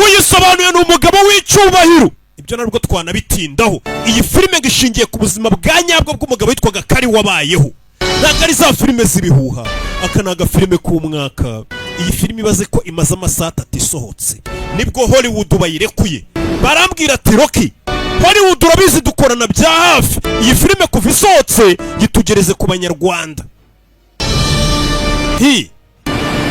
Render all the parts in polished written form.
Uyisobanuye ni umugabo w'icyubahiro. Ibyo nabwo twanabitindaho. Iyi filime ngo ishingiye ku buzima bwa nyabwo bw'umugabo witwaga Kari wabayeho, ntabwo ari za filime z'ibihuha. Aka ni agafilime k'umwaka. Iyi filime ibaze ko imaze amasaha 3 isohotse, nibwo Hollywood bayirekuye. Barambwira ati: "Rocky, Hollywood urabizi dukorana bya hafi, iyi filime kuva isohotse yitugereze ku Banyarwanda." Hi,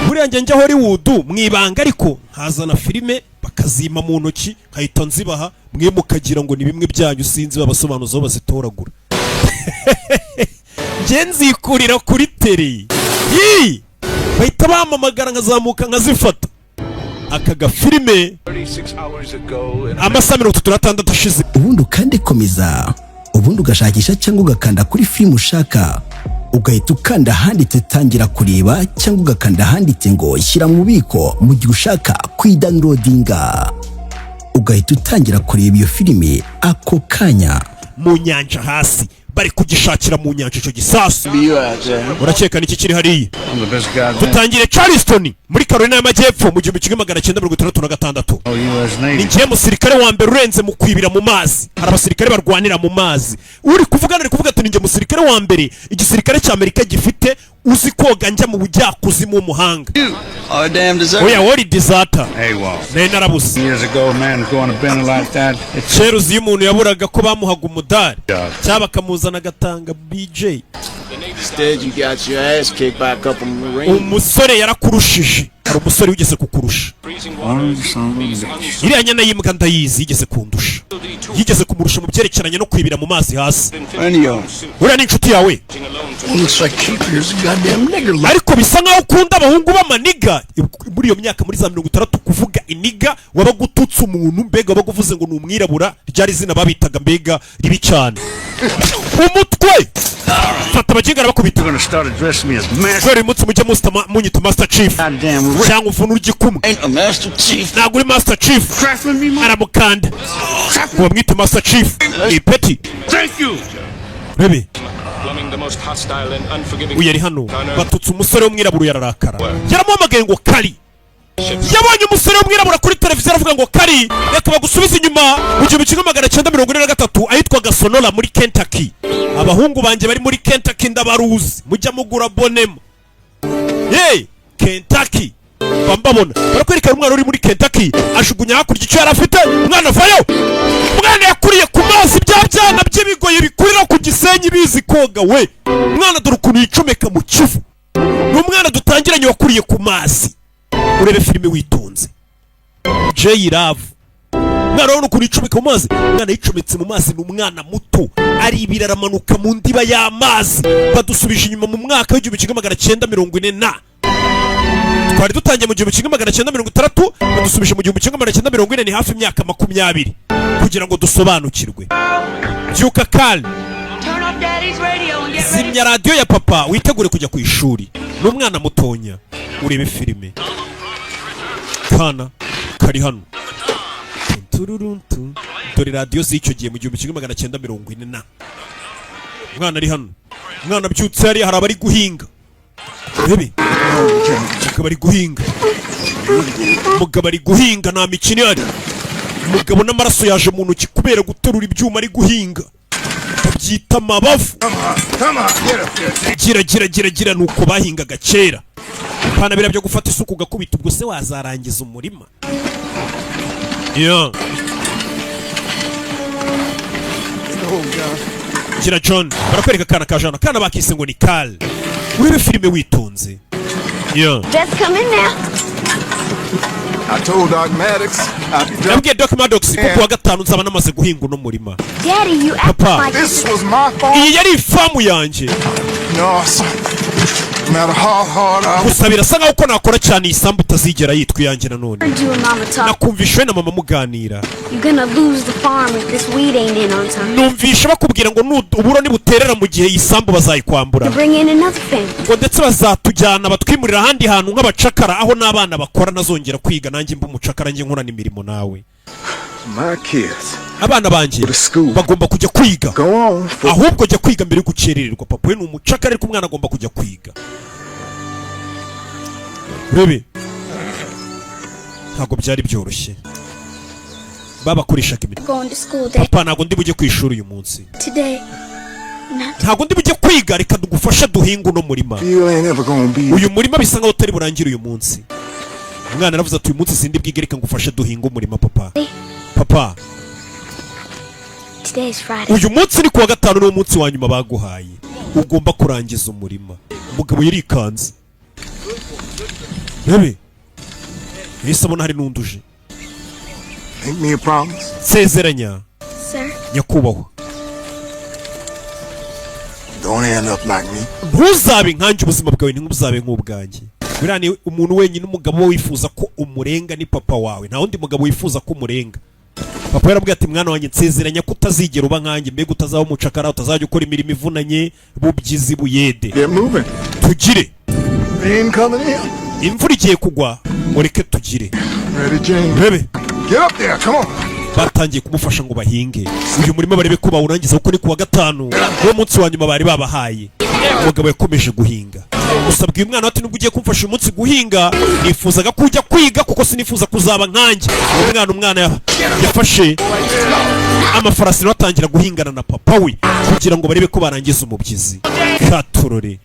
buriya njya Hollywood mu ibanga, ariko nkazana filime bakazima mu ntoki, nkahita nzibaha, mwe mukagira ngo ni bimwe byanyu. Sinzi babasobanuza aho bazitoragura, njye nzikurira kuri tele. Hi, bahita bampamagara nkazamuka nkazifata. Aka gafilime amasaha 36 ashize. Ubundi ukande komeza, ubundi ugashakisha cyangwa ugakanda kuri filime ushaka, ugahita ukanda ahanditse "Tangira kureba" cyangwa ugakanda ahanditse ngo "Shyira mu bubiko" mu gihe ushaka kuyidownloadinga, ugahita utangira kureba iyo filime ako kanya. Mu nyanja hasi, bari kugishakira mu nyanja icyo gisasu. Urakeka niki kiri hariya? Dutangire Charleston muri Carolina y'Amajyepfo mu 1966. Ni njye musirikare wa mbere urenze mu kwibira mu mazi. Hari abasirikare barwanira mu mazi. Uri kuvuga, ari kuvuga ati: "Ni njye musirikare wa mbere igisirikare cya Amerika gifite uzi koga njya mu bujyakuzimu w'umuhanga." Oh, damn deserter. Oya, wori deserter, nari narabuze. Years ago, man was going to bend like that. It's Kera uzi iyo umuntu yaburaga ko bamuhaga umudari cyangwa bakamuzana agatanga BJ. Instead, you got your ass kicked by a couple Marines. Umusore yarakurushije. Hari umusore wigeze kukurusha. Iriya nyana y'imbwa ndayizi, yigeze kundusha, yigeze kumurusha mu byerekeranye no kwibira mu mazi hasi. Uriya ni inshuti yawe. Looks like Keeper's a goddamn nigger. Ariko bisa nkaho ukunda abahungu b'amanigga. Muri iyo myaka, muri za 60, kuvuga inigga wabaga ututse umuntu, mbega wabaga uvuze ngo ni umwirabura. Ryari izina babitaga mbega ribi cyane. Umutwe fata, abaginga arabakubita. You're gonna start addressing me as master. Kubera uyu munsi mujye munyita Master Chief Goddamn right. cyangwa uvuna urya. Ain't a Master Chief. Ntabwo uri Master Chief. Aramukanda ngo bamwite Master Chief ipeti. Thank you. Rebe uyu ari hano, batutse umusore w'umwirabura, uyu ararakara. Yaramuhamagaye ngo Kari. Yabonye umusore w'umwirabura kuri televiziyo, aravuga ngo: "Kari, reka bagusubize inyuma mu 1943, ahitwaga Sonora muri Kentucky." Abahungu banjye bari muri Kentucky ndabaruzi, mujya mugura bonemo. Hey, Kentucky mbabona barakwereka umwana uri muri Kentucky, ajugunya hakurya icyo yari afite. Umwana avayo, umwana yakuriye ku mazi, bya byana by'ibigoyi bikurira ku Gisenyi bizi koga. We umwana dore ukuntu yicomeka mu Kivu. Ni umwana dutangiranye wakuriye ku mazi. Urebe filime witonze, Jay Love. Umwana urabona ukuntu yicomeka mu mazi. Umwana yicometse mu mazi, ni umwana muto, aribira, aramanuka mu ndiba y'amazi. Badusubije inyuma mu mwaka w'1940 na twari dutangiye mu 1960, badusubije mu 1940, ni hafi imyaka 20 kugira ngo dusobanukirwe. Byuka kari, zimya radiyo ya papa, witegure kujya ku ishuri. Ni umwana mutonya. Urebe filime, kana kari hano. Tururuntu. Dore radiyo z'icyo gihe mu 1940 na umwana ari hano. Umwana abyutse hariya hari abari guhinga. Urebe, umugabo ari guhinga, umugabo ari guhinga, nta mikino ihari. Umugabo n'amaraso yaje mu ntoki kubera guterura ibyuma ari guhinga, babyita amabavu. Gira gira gira gira, ni uko bahingaga kera. Pana biriya byo gufata isuku ugakubita, ubwo se wazarangiza umurima? Yeah. Gira John, barakwereka akana ka Jana, akana bakise ngo ni Kal. Urebe filime witonze. Yeah. Just come in now. I told Doc Maddox I'd be done. Nabwiye Doc Maddox ko kuwa gatanu nzaba namaze guhinga uno murima. Daddy, you act Papa. like This was my fault. Iyi yari ifamu yanjye. No, sir. No matter how hard I Gusa birasa nkaho uko nakora cyane, iyi sambu itazigera yitwa iyanjye nanone. heard you and Mama talk. Nakumvishe we na mama muganira. You're gonna lose the farm if this wheat ain't in on time. Numvishe bakubwira ngo uburo nibuterera mu gihe, iyi sambu bazayikwambura. To bring in another family. Ngo ndetse bazatujyana batwimurira ahandi hantu nk'abacakara, aho n'abana bakora, ntazongera kwiga, nanjye mba umucakara, njye nkorana imirimo nawe. My kids. Abana banjye To school. bagomba kujya kwiga. Go on. For Ahubwo jya kwiga mbere yo gukerererwa. Papa we ni umucakara, ariko umwana agomba kujya kwiga. Urebe, ntabwo byari byoroshye. Babakoreshaga imirimo. Going to school day Papa, ntabwo ndi bujye ku ishuri uyu munsi. today. Not Ntabwo ndi bujye kwiga, reka tugufashe duhinge uno murima. You ain't ever gonna be. Uyu murima bisa nkaho utari burangire uyu munsi. Umwana aravuze ati: "Uyu munsi sindi bwige, reka ngufashe duhinge umurima, papa." Papa. Today is Friday. Uyu munsi ni kuwa gatanu, niwo munsi wa nyuma baguhaye, ugomba kurangiza umurima. Umugabo yarikanze, rebe yahise abona hari n'undi uje. Make me a promise. Nsezeranya. Sir, Nyakubahwa. Don't end up like me. Ntuzabe nkanjye, ubuzima bwawe ntibuzabe nk'ubwanjye. Buriya ni umuntu wenyine umugabo we wifuza ko umurenga ni papa wawe, nta wundi mugabo wifuza ko umurenga. Papa yarabwiye ati: "Mwana wanjye, nsezeranya ko utazigera uba nkanjye, mbega utazaba umucakara, utazajya ukora imirimo ivunanye, bubyizi buyede." Get moving. Tugire. Rain coming in. Imvura igiye kugwa, mureke tugire. Ready, James? Rebe. Get up there. Come on. Batangiye kumufasha ngo bahinge uyu murima, barebe ko bawurangiza, kuko ni kuwa gatanu, niwo munsi wa nyuma bari babahaye. Umugabo yakomeje guhinga, gusa abwiye umwana ati: "Nubwo ugiye kumfasha uyu munsi guhinga, nifuzaga ko ujya kwiga, kuko sinifuza kuzaba nkanjye." Umwana yafashe amafarasi nawe atangira guhingana na papa we kugira ngo barebe ko barangiza umubyizi. Katurore,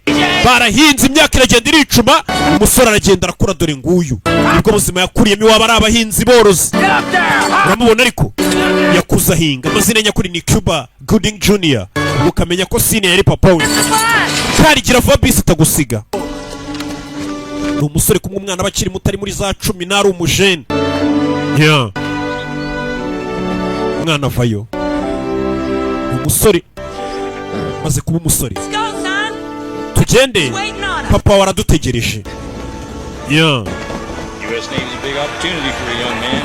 barahinze, imyaka iragenda iricuma, umusore aragenda arakura. Dore nguyu, nibwo buzima yakuriyemo, iwabo ari abahinzi borozi. Uramubona ariko yakuze ahinga. Amazina nyakuri ni Cuba Gooding Jr, ukamenya ko senior yari papa we. Karigira vuba, bisi itagusiga. Ni umusore kumwe, umwana aba akiri muto, ari muri za 10 n'ari umujene. Yeah. Umwana avayo, ni umusore, maze kuba umusore. Tugende, papa waradutegereje. Yeah. U.S. Navy's a big opportunity for a young man.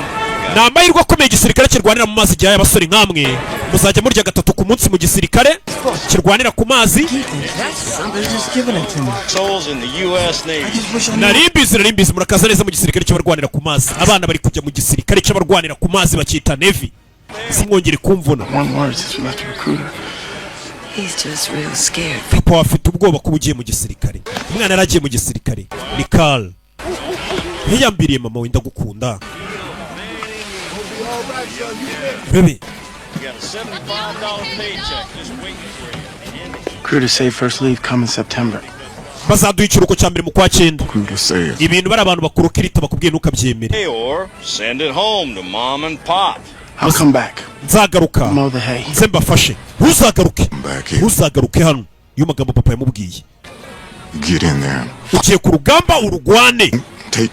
Ni amahirwe akomeye igisirikare kirwanira mu mazi gihaye abasore nk'amwe. Muzajya murya gatatu ku munsi mu gisirikare kirwanira ku mazi. They're just giving it to me. Souls in the U.S. Navy. Nari mbizi, nari mbizi. Murakaza neza mu gisirikare cy'abarwanira ku mazi. Abana bari kujya mu gisirikare cy'abarwanira ku mazi, bakita Navy. Simwongere kumvuna. One word since we left the recruiter. He's just real scared. Papa afite ubwoba kuba ugiye mu gisirikare. Umwana yari agiye mu gisirikare, ni Carl. Ntiyambiriye mama we, ndagukunda bebe. You got a $75 paycheck just waiting for you. Recruiter say first leave come in September. Bazaduha ikiruhuko cya mbere mu kwa cyenda. Recruiter says. Ibintu bari abantu bakurukirita bakubwiye ntukabyemere. Or send it home to mom and pop. I'll come back. Nzagaruka. Mow the hay. Nze mbafashe. Ntuzagaruke. Back here. Ntuzagaruke hano. Niyo magambo papa yamubwiye. Get in there. Ugiye ku rugamba, urugwane. Take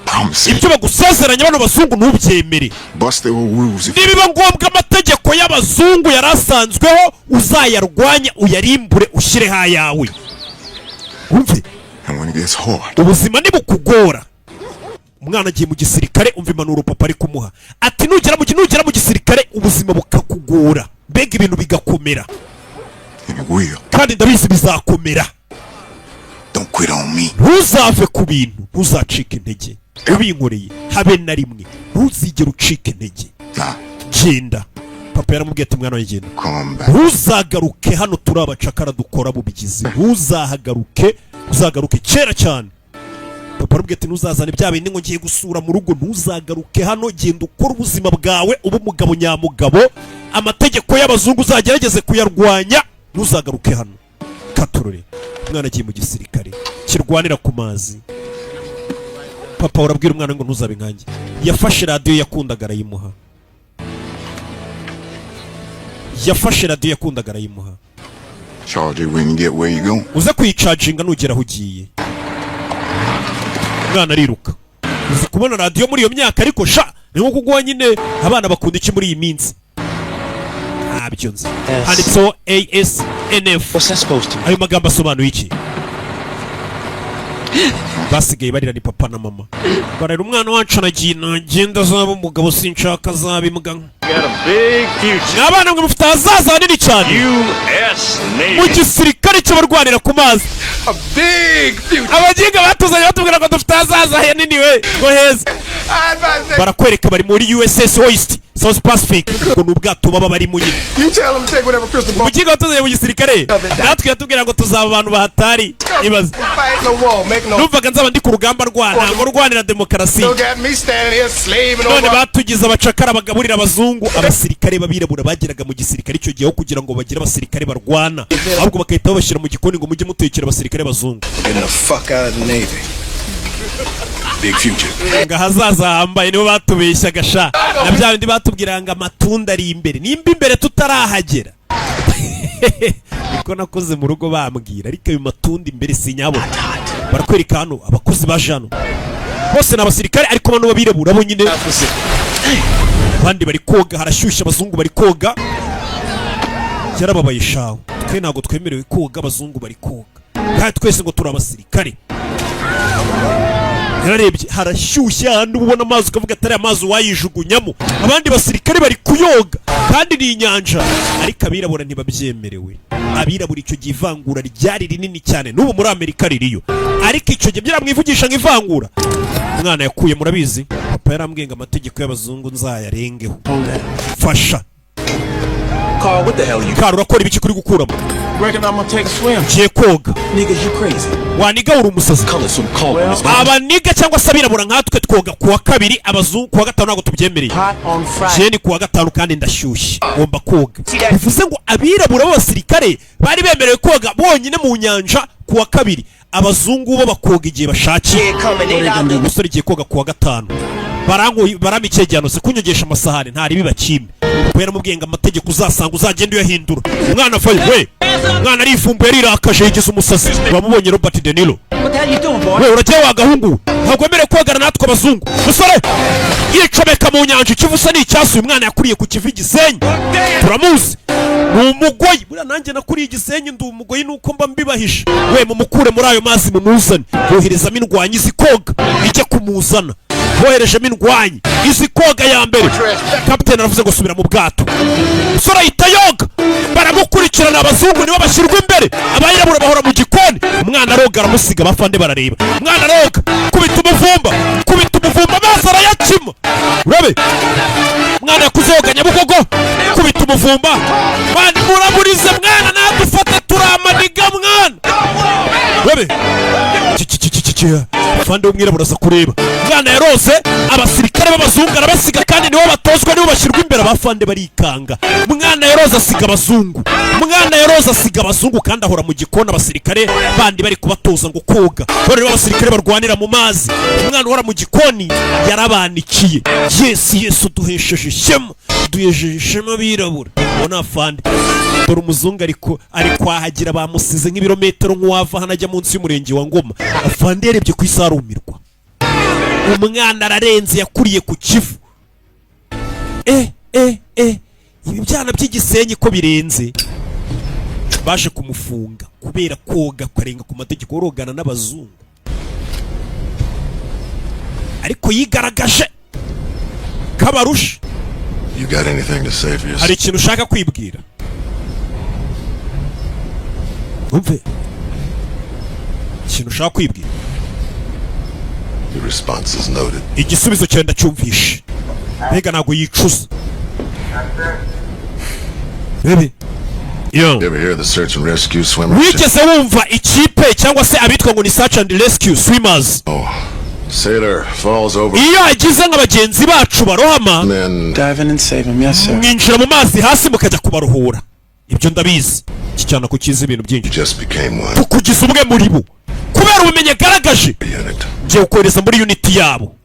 promises. Ibyo bagusezeranya bano bazungu ntubyemere. Bust their rules if Nibiba ngombwa, amategeko y'abazungu yari asanzweho uzayarwanye, uyarimbure, ushyireho ayawe, wumve. And when it gets hard, Ubuzima nibukugora. Umwana agiye mu gisirikare, umva impanuro papa ari kumuha, ati: Nugera mu gisirikare, ubuzima bukakugora, mbega ibintu bigakomera," and it will, "kandi ndabizi bizakomera," don't quit on me. "ntuzave ku bintu, ntuzacike intege ubinkoreye habe na rimwe, ntuzigere ucika intege." Nah, Genda. Papa yaramubwiye ati: "Mwana wanjye, genda, come back. ntuzagaruke hano, turi abacakara dukora bubigizi, ntuzahagaruke, uzagaruke kera cyane." Papa aramubwiye ati: "Ntuzazane bya bindi ngo ngiye gusura mu rugo, ntuzagaruke hano, genda ukore ubuzima bwawe, ube umugabo nyamugabo, amategeko y'abazungu uzagerageze kuyarwanya, ntuzagaruke hano." Katurore, umwana agiye mu gisirikare kirwanira ku mazi. Papa urabwira umwana ngo ntuzabe nkanjye. Yafashe radiyo yakundaga arayimuha, yafashe radiyo yakundaga arayimuha. Charge it when you get where you going. Uze kuyicaginga nugera aho ugiye. Umwana ariruka. Uzi kubona radiyo muri iyo myaka? Ariko sha, ni nko kuguha nyine. Abana bakunda iki muri iyi minsi? Ntabyo nzi. Handitseho ASNF. What's that supposed to mean? Ayo magambo asobanuye iki? Basigaye barira ni papa na mama, barera umwana wacu aragiye, nagenda azaba umugabo, sinshaka azaba imbwa. Got a big future. Mwabana mwe, mufite ahazaza hanini cyane U.S. mu Navy. gisirikare cy'abarwanira ku mazi. A big future. Abaginga batuzanye batubwira ngo dufite ahazaza hanini we, ngo heza. Barakwereka bari muri USS Hoist, South Pacific. Ubwo ni ubwato baba barimo nyine. You tell them to take whatever crystal ball. Umukinga watuzanye mu gisirikare natwe yatubwira ngo tuzaba abantu bahatari. Ibaze. Fight no war, make no. Numvaga nzaba ndi ku rugamba rwana ngo rwanira demokarasi. Still got me standing here slaving None over. batugize abacakara bagaburira abazungu. Abasirikare b'abirabura bageraga mu gisirikare icyo gihe, aho kugira ngo bagire abasirikare barwana, ahubwo bagahita babashyira mu gikoni ngo mujye mutekera abasirikare b'abazungu. Getting the fuck out of the Navy. Big future. Ngo ahazaza hambaye, nibo batubeshyaga sha, na bya bindi batubwira ngo amatunda ari imbere, nimba imbere tutarahagera. Niko nakoze mu rugo bambwira, ariko ayo matunda imbere sinyabona. Barakwereka hano abakozi baje hano bose ni abasirikare, ariko bano b'abirabura bo nyine. Abandi bari koga, harashyushye, abazungu bari koga. Yarababaye shawe, twe ntabwo twemerewe koga, abazungu bari koga, kandi twese ngo turi abasirikare. Yararebye, harashyushye ahantu uba ubona amazi ukavuga atari amazi wayijugunyamo. Abandi basirikare bari kuyoga kandi ni inyanja, ariko abirabura ntibabyemerewe. Abirabura icyo gihe ivangura ryari rinini cyane, n'ubu muri Amerika ririyo, ariko icyo gihe byaramwivugisha ngo ivangura umwana yakuye. Murabizi, papa yarambwiye ngo amategeko y'abazungu nzayarengeho. Fasha. Carl, what the hell you? Kara, urakora ibiki kuri gukuramo? Reckon I'm gonna take a swim. Ngiye koga. Niggas, you crazy. Wa nigga, uri umusazi. Color some call. Abanigga cyangwa se abirabura nkatwe twoga ku wa kabiri, abazungu ku wa gatanu ntabwo tubyemereye. Hot on Friday. Njye ni ku wa gatanu kandi ndashyushye, ngomba koga. Bivuze ngo abirabura b'abasirikare bari bemerewe koga bonyine mu nyanja ku wa kabiri, abazungu bo bakoga igihe bashakiye. Umusore igiye koga ku wa gatanu, barampa ikihe gihano se? Kunyogesha amasahani ntari bakime, kuko yaramubwiye ngo amategeko uzasanga uzagenda uyahindura. Umwana avayo we, umwana arifumbuye, arirakaje, yigize umusazi. Wamubonye Robert De Niro. What the hell you doing, boy? We, uragiye wa gahungu we? Ntabwo wemerewe kogana natwe abazungu. Musore yicomeka mu nyanja, ikivu usa n'icyasuye. Umwana yakuriye ku Kivu, Igisenyi, turamuzi ni umugoyi. Buriya nanjye nakuriye Igisenyi, ndi umugoyi, nuko mba mbibahishe. We, mumukure muri ayo mazi mumuzane. Boherezamo indwanyi izi koga ijye kumuzana. Boherejemo indwanyi izi koga ya mbere. Kapiteni aravuze ngo subira mu bwato. Umusore ahita yoga, baramukurikirana. Abazungu nibo bashyirwa imbere, abayirabura bahora mu gikoni. Umwana aroga, aramusiga, abafande barareba. Umwana aroga, kubita umuvumba, kubita umuvumba, amazi arayakima. Urabe umwana yakuze yoga Nyabugogo, kubita umuvumba. Mwana muraburize, mwana nadufate turamaniga mwana. Urabe afande w'umwirabura aza kureba umwana yarose. Abasirikare b'abazungu arabasiga, kandi nibo batozwa, nibo bashyirwa imbere. Abafande barikanga. Umwana yaroze asiga abazungu, umwana yaroze asiga abazungu, kandi ahora mu gikoni, abasirikare bandi bari kubatoza ngo koga. Bano nibo abasirikare barwanira mu mazi. Umwana uhora mu gikoni yarabanikiye. Yesu, Yesu, duhesheje ishema, duhesheje ishema abirabura. Ubona afande, dore umuzungu ariko ari kwahagira, bamusize nk'ibirometero, nk'uwava hano ajya munsi y'umurenge wa Ngoma. Afande yarebye ku isaha arumirwa. Umwana ararenze, yakuriye ku Kivu. Eh eh eh, ibi byana by'Igisenyi ko birenze! Baje kumufunga kubera koga ukarenga ku mategeko, urogana n'abazungu, ariko yigaragaje kabarusha. You got anything to say for yourself? Hari ikintu ushaka kwibwira? Umve, ikintu ushaka kwibwira? Your response is noted. Igisubizo cyawe ndacyumvishe. Mbega ntabwo yicuza bebe yo. You ever hear of the search and rescue swimmers? Wigeze wumva ikipe cyangwa se abitwa ngo ni search and rescue swimmers? Oh, sailor falls over. Iyo hagize nka bagenzi bacu barohama, Then Dive in and save him, yes, sir. mwinjira mu mazi hasi mukajya kubaruhura. Ibyo ndabizi. Iki cyana kukizi ibintu byinshi. just became one. Tukugize umwe muri bo kubera ubumenyi agaragaje. Unit. Ngiye kukohereza muri unit yabo.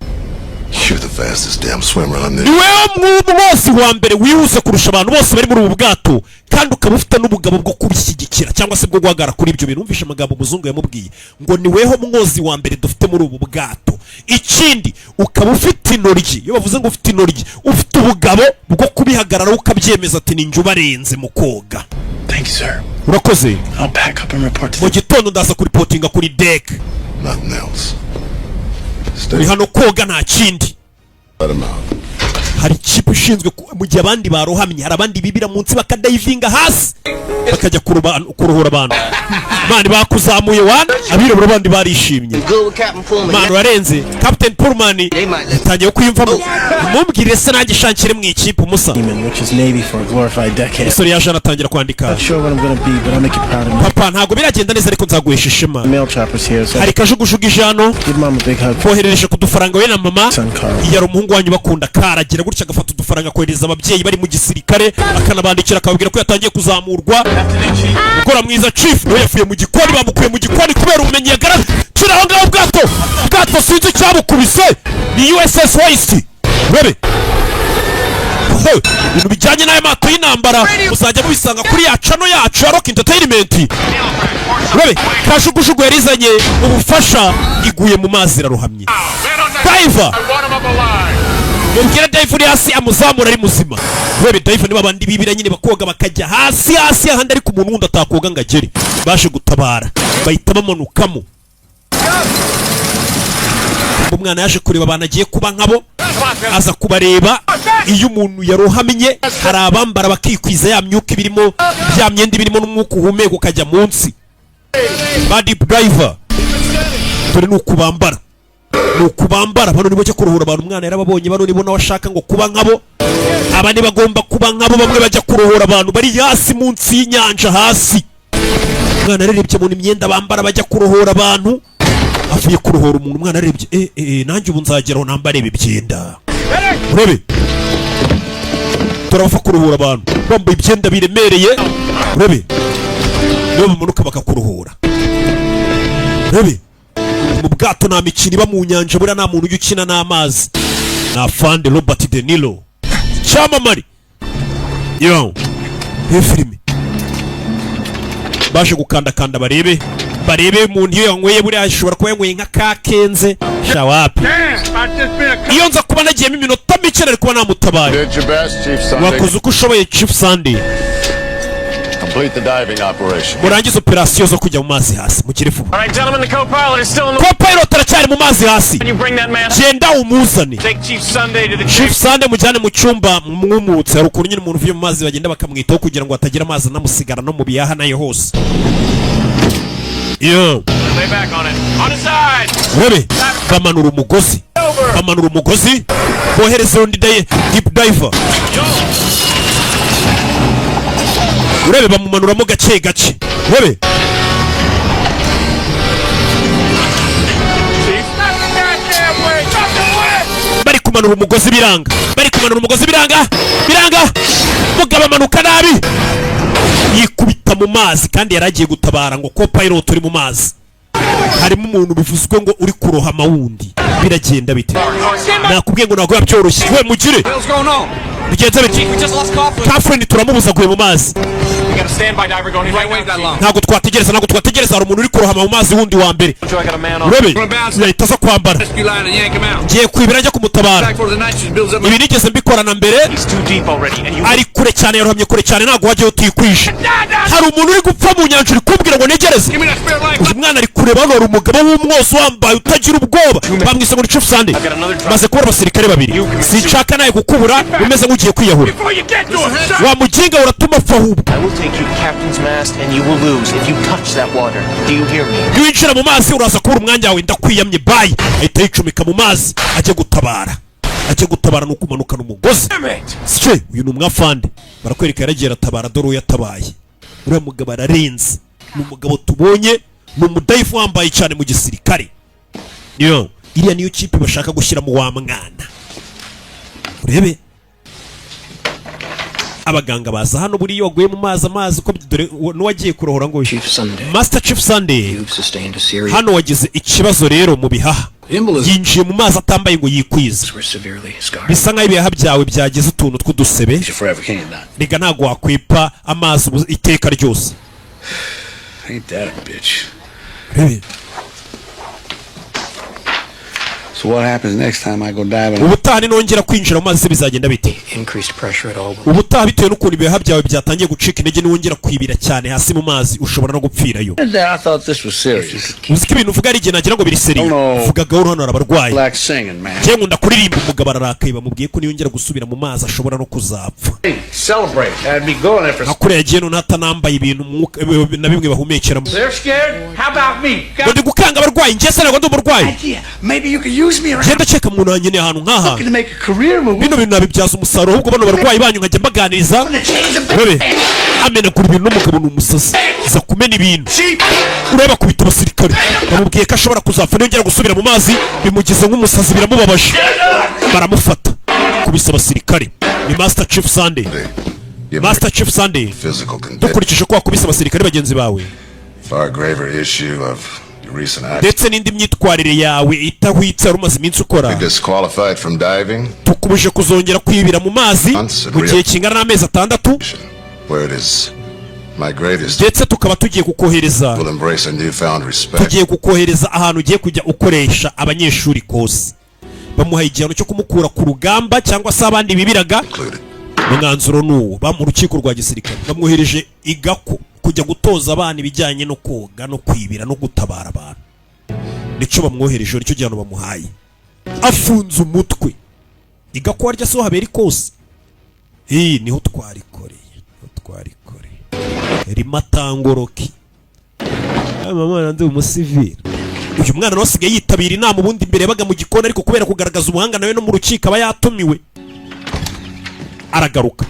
You're the fastest damn swimmer on this. Ni wowe mwozi wa mbere wihuse kurusha abantu bose bari muri ubu bwato, kandi ukaba ufite n'ubugabo bwo kubishyigikira cyangwa se bwo guhagarara kuri ibyo bintu. Wumvishe amagambo umuzungu yamubwiye ngo ni weho mwozi wa mbere dufite muri ubu bwato, ikindi ukaba ufite inoryi. Iyo bavuze ngo ufite inoryi, ufite ubugabo bwo kubihagararaho ukabyemeza ati ni njye ubarenze mu koga. Thank you, sir. Urakoze. I'll pack up and report to Mu gitondo ndaza kuripotinga kuri deck. Nothing else. Uri hano koga, nta kindi. Let him out. Hari ikipe ishinzwe mu gihe abandi barohamye, hari abandi bibira munsi bakadayivinga hasi bakajya kuruhura abantu. Man, bakuzamuye wana, abirabura bandi barishimye. Good with Captain Pullman. Man, urarenze Captain Pullman, yatangiye kwiyumvamo. Mumbwire se nanjye shankire mu ikipe umusa. Which is Navy for a glorified decade. Umusore yaje anatangira kwandika. Not sure what I'm gonna be, but I'll make you proud of me. Papa, ntabwo biragenda neza ariko nzaguhesha ishema. Mail choppers here, so Hari kajugujugu ije hano. give mom a big hug. Koherereje ku dufaranga we na mama. Son Carl. Yari umuhungu wanyu bakunda karagira gutya agafata udufaranga akohereza ababyeyi bari mu gisirikare, akanabandikira akababwira ko yatangiye kuzamurwa. Gukora mwiza. Chief nawe yavuye mu gikoni, bamukuye mu gikoni kubera ubumenyi yagaragaje. Kiri aho ngaho ubwato, ubwato sinzi icyabukubise, ni USS Hoist. Urebe. He, ibintu bijyanye n'aya mato y'intambara muzajya mubisanga kuri ya channel yacu ya Rock Entertainment. Urebe, kajugujugu yarizanye ubufasha iguye mu mazi, irarohamye. Diver, mubwire diver uri hasi amuzamura ari muzima. Urebe, diver niba abandi bibira nyine bakoga bakajya hasi hasi ahandi, ariko umuntu wundi atakoga ngo agere. Baje gutabara bahita bamanukamo. Umwana yaje kureba abantu agiye kuba nkabo, aza kubareba. Iyo umuntu yarohamye hari abambara bakikwiza ya myuka ibirimo, bya myenda ibirimo n'umwuka uhumeka ukajya munsi. Ba deep diver dore ni uku bambara, ni uku bambara. Bano nibo cyo kuruhura abantu. Umwana yarababonye, bano nibo nawe ashaka ngo kuba nkabo. Aba bagomba kuba nkabo, bamwe bajya kuruhura abantu bari hasi munsi y'inyanja hasi. Umwana yarebye mu imyenda bambara bajya kuruhura abantu, avuye kuruhura umuntu. Umwana arebye, eh eh, nanjye ubu nzageraho nambare ibi byenda. Urebe, turabapfa kuruhura abantu bambaye ibyenda biremereye. Urebe, nibo bamanuka bakakuruhura. Urebe, mu bwato nta mikino iba mu nyanja. Buriya nta muntu ujya ukina n'amazi. Ni afande Robert De Niro, cyamamare. Yo, iyo filime baje gukandakanda barebe, barebe umuntu iyo yanyweye. Buriya ashobora kuba yanyweye nka kakenze shawapi. Iyo nza kuba nagiyemo iminota mike nari kuba namutabaye. Did your best, Chief Sunday. Wakoze uko ushoboye, Chief Sunday. Complete the diving operation. Murangize operasiyo zo kujya mu mazi hasi, mugire vuba. All right, gentlemen, the co-pilot is still in the. Co-pilot aracyari mu mazi hasi. Can you bring that man? Genda umuzane. Take Chief Sunday to the Chief Sunday mujyane mu cyumba mwumutse. Hari ukuntu nyine umuntu uvuye mu mazi bagenda bakamwitaho kugira ngo hatagira amazi anamusigara no mu bihaha nayo hose. Yo. Lay back on it. On his side. Urebe, bamanura umugozi, bamanura umugozi, bohereza undi deep diver. Urebe, bamumanuramo gake gake. Urebe. Chief. Goddamn way. Drop the whip. Bari kumanura umugozi biranga, bari kumanura umugozi biranga, biranga. Mugabo amanuka nabi yikubita mu mazi, kandi yari agiye gutabara ngo ko pilot uri mu mazi harimo umuntu bivuzwe ngo uri kurohama wundi. Biragenda bite? Nakubwiye ngo ntabwo biba byoroshye. We mugire. What's going on? Bigenze bite? We just lost Coughlin. Coughlin turamubuza, aguye mu mazi. We got a standby diver going right now, Chief. Ntabwo twategereza, ntabwo twategereza. Hari umuntu uri kurohama mu mazi wundi wa mbere. I got a man on. Urebe, yahita aza kwambara. Rescue line and yank him out. Ngiye kwibira njya kumutabara. Back for the nitrogen builds up. Ibi nigeze mbikorana mbere. He's too deep already, and you. Ari kure cyane, yarohamye kure cyane, ntabwo wajyayo utikwije. Hari umuntu uri gupfa mu nyanja, uri kumbwira ngo ntegereze? Give me that spare life. Uyu mwana ari kureba hano, hari umugabo w'umwose wambaye utagira ubwoba, bamwise ngo ni Chief Sunday. Maze kubura abasirikare babiri, sinshaka nawe kukubura umeze nk'ugiye kwiyahura. Before you get to him, Wa muginga, uratuma apfa ahubwo. I will take you to captain's mast and you will lose if you touch that water. Do you hear me? Niwinjira mu mazi uraza kubura umwanya wawe, ndakwiyamye. Bayi ahita yicomeka mu mazi ajya gutabara, ajya gutabara. Ni ukumanukana umugozi sike. Uyu ni umwafande, barakwereka yaragiye aratabara. Dore uwo yatabaye, uriya mugabo ararenze. Ni umugabo tubonye, ni umudiver wambaye cyane mu gisirikare. Yo, iriya niyo kipe bashaka gushyiramo wa mwana. Urebe, abaganga baza hano buriya waguye mu mazi, amazi uko dore n'uwagiye kurohora ngo Chief Sunday. Master Chief Sunday. You've sustained a serious. Hano wagize ikibazo rero mu bihaha. Yinjiye mu mazi atambaye ngo yikwize. Were severely scarred. Bisa nk'aho ibihaha byawe byagize utuntu tw'udusebe. Forever, can you not? Rega ntabwo wakwipa amazi iteka ryose. Ain't that a bitch? Urebe. So what happens next time I go diving? Ubutaha ninongera kwinjira mu mazi bizagenda bite? Increased pressure at all. Ubutaha, bitewe n'ukuntu ibihaha byawe byatangiye gucika intege, niwongera kwibira cyane hasi mu mazi ushobora no gupfirayo. I thought this was serious. Uzi ko ibintu uvuga ari igihe nagira ngo biri sérieux. No. Vuga gahoro, hano hari abarwayi. Like singing, man. Njye nkunda kuririmba. Umugabo ararakaye, bamubwiye ko niyongera gusubira mu mazi ashobora no kuzapfa. Hey, celebrate. I'd be going there for. Nka kuriya yagiye none atanambaye ibintu na bimwe bahumekeramo. They're scared? How about me? Ngo ndi gukanga abarwayi? Njye se ntabwo ndi umurwayi? Idea. Maybe you could use me around. Njye ndakeka umuntu wankeneye ahantu nk'aha. Looking to make a career move. Bino bintu nabibyaza umusaruro, ahubwo bano barwayi banyu nkajya mbaganiriza. Urebe amenagura ibintu, n'umugabo ni umusazi, za kumena ibintu. Ureba akubita abasirikare, bamubwiye ko ashobora kuzapfa niyongera gusubira mu mazi. Bimugize nk'umusazi, biramubabaje, baramufata kubisa abasirikare. Ni Master Chief Sunday, Master Chief Sunday. Physical condition. Dukurikije ko wakubise abasirikare bagenzi bawe, Far graver issue of your recent actions. ndetse n'indi myitwarire yawe itahwitse wari umaze iminsi ukora, Disqualified from diving, tukubuje kuzongera kwibira mu mazi mu gihe kingana n'amezi 6. where it is my greatest Ndetse tukaba tugiye kukohereza will embrace a newfound respect. tugiye kukohereza ahantu ugiye kujya ukoresha abanyeshuri kose. Bamuhaye igihano cyo kumukura ku rugamba cyangwa se abandi bibiraga. Umwanzuro ni uwo mu rukiko rwa gisirikare bamwohereje igako kujya gutoza abana ibijyanye no koga no kwibira no gutabara abantu. Nicyo bamwohereje, nicyo gihano bamuhaye. Afunze umutwe igako harya siho habera ikosi. Iyi niho twarikoreye, niho twarikoreye rimatangoroki. Mama, ndi umusivili. Uyu mwana nawe asigaye yitabira inama. Ubundi imbere yabaga mu gikoni, ariko kubera kugaragaza ubuhanga nawe no mu rukiko aba yatumiwe, aragaruka.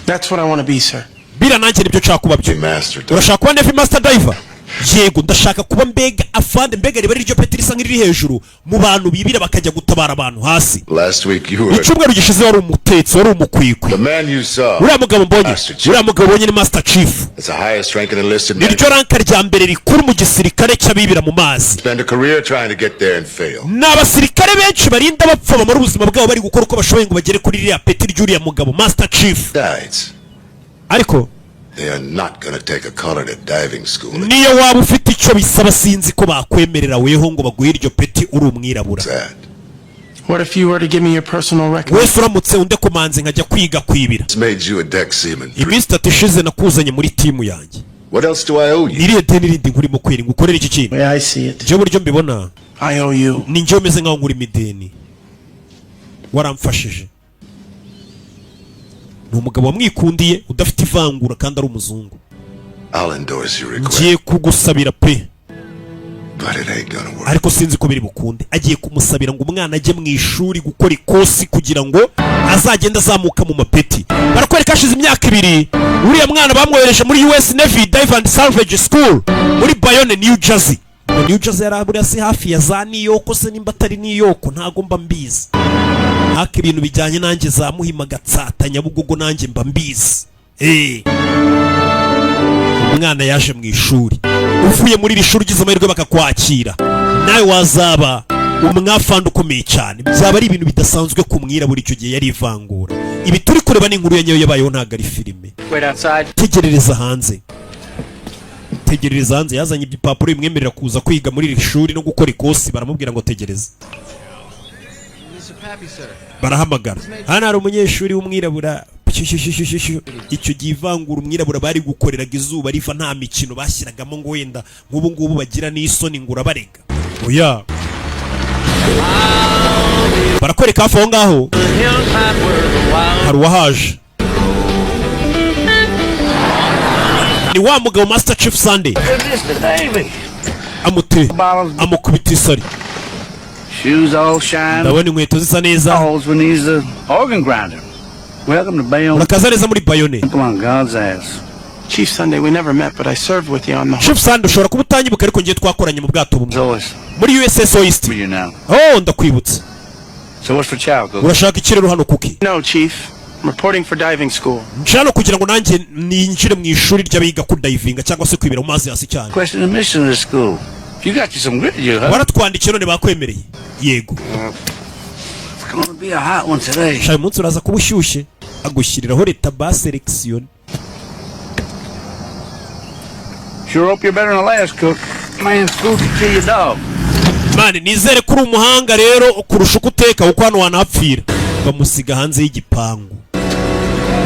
That's what I want to be, sir. Bira nanjye nibyo nshaka kuba byo. Urashaka kuba Navy Master Diver? Yego, ndashaka kuba mbega afande, mbega riba riryo peti risa nk'iriri hejuru mu bantu bibira bakajya gutabara abantu hasi. Last week you were Icyumweru gishize wari umutetsi, wari umukwikwi. the man you saw. Uriya mugabo mbonye, uriya mugabo ubonye ni Master Chief. It's the highest ranking enlisted man. Niryo rank rya mbere rikuru mu gisirikare cy'abibira mu mazi. Spend a career trying to get there and fail. Ni abasirikare benshi barinda bapfa, bamara ubuzima bwabo bari gukora uko bashoboye ngo bagere kuri ririya peti ry'uriya mugabo Master Chief. Besides, Ariko they are not going to take a colored at diving school. niyo waba ufite icyo bisaba, sinzi ko bakwemerera weho ngo baguhe iryo peti uri umwirabura. What if you were to give me your personal record? Wese uramutse undekomanze nkajya kwiga kwibira? It's made you a deck seaman. Iminsi 3 ishize nakuzanye muri timu yanjye. What else do I owe you? Irihe deni rindi nkurimo kweri ngo ukorere iki kintu? Yeah, I see it. Njyewe uburyo mbibona, I owe you. ni njyewe umeze nkaho nkurimo ideni, waramfashije. Ni umugabo wamwikundiye udafite ivangura kandi ari umuzungu. I'll endorse your request, Ngiye kugusabira pe, but it ain't gonna work. ariko sinzi ko biri bukunde. Agiye kumusabira ngo umwana ajye mu ishuri gukora ikosi kugira ngo azagende azamuka mu mapeti. Barakwereka hashize imyaka 2, uriya mwana bamwohereje muri US Navy Dive and Salvage School muri Bayonne, New Jersey. Ngo New Jersey yari buriya si hafi ya za New York se? Nimba atari New York ntago mba mbizi haka. Ibintu bijyanye nanjye za Muhima, Gatsata, Nyabugogo, nanjye mba mbizi. Umwana yaje mu ishuri. Uvuye muri iri shuri ugize amahirwe bakakwakira, nawe wazaba umwafandi ukomeye cyane. Byaba ari ibintu bidasanzwe ku mwirabura. Icyo gihe yari ivangura. Ibi turi kureba ni inkuru ya nyayo yabayeho, ntabwo ari filime. Wait outside. Tegerereza hanze, tegerereza hanze. Yazanye ibipapuro bimwemerera kuza kwiga muri iri shuri no gukora ikosi, baramubwira ngo tegereza. Barahamagara, hano hari umunyeshuri w'umwirabura. Shyushyushyushyushy. Icyo gihe ivangura umwirabura bari gukoreraga izuba riva, nta mikino bashyiragamo ngo wenda nk'ubu ngubu bagira n'isoni ngo urabarega. Oya, barakwereka hafi aho ngaho hari uwahaje, ni wa mugabo Master Chief Sunday. Mr. Davy. Amute amukubita isari. Shoes all shine. Ndabona inkweto zisa neza. Calls when he's the organ grinder. Welcome to Bayonne. Urakaza neza muri Bayonne. On God's ass. Chief Sunday, we never met, but I served with you on the Chief Sunday, ushobora kuba utanyibuka, ariko ngiye twakoranye mu bwato bumwe muri USS Oyster. You now. Oh, ndakwibutse. So what's for chow, Cook? Urashaka iki rero hano, Kuki? No, Chief. I'm reporting for diving school. Nje hano kugira ngo nanjye ninjire mu ishuri ry'abiga kudayivinga cyangwa se kwibera mu mazi hasi cyane. Question admission to the school. You got you some grit, you, huh? Waratwandikiye none bakwemereye? Yego. It's gonna be a hot one today. Sha, uyu munsi uraza kuba ushyushye. Agushyiriraho leta ba selection. Sure hope you're better than the last cook. Man's food to kill your dog. Man, nizere ko uri umuhanga rero kurusha uko uteka, kuko hano wanahapfira. Bamusiga hanze y'igipangu.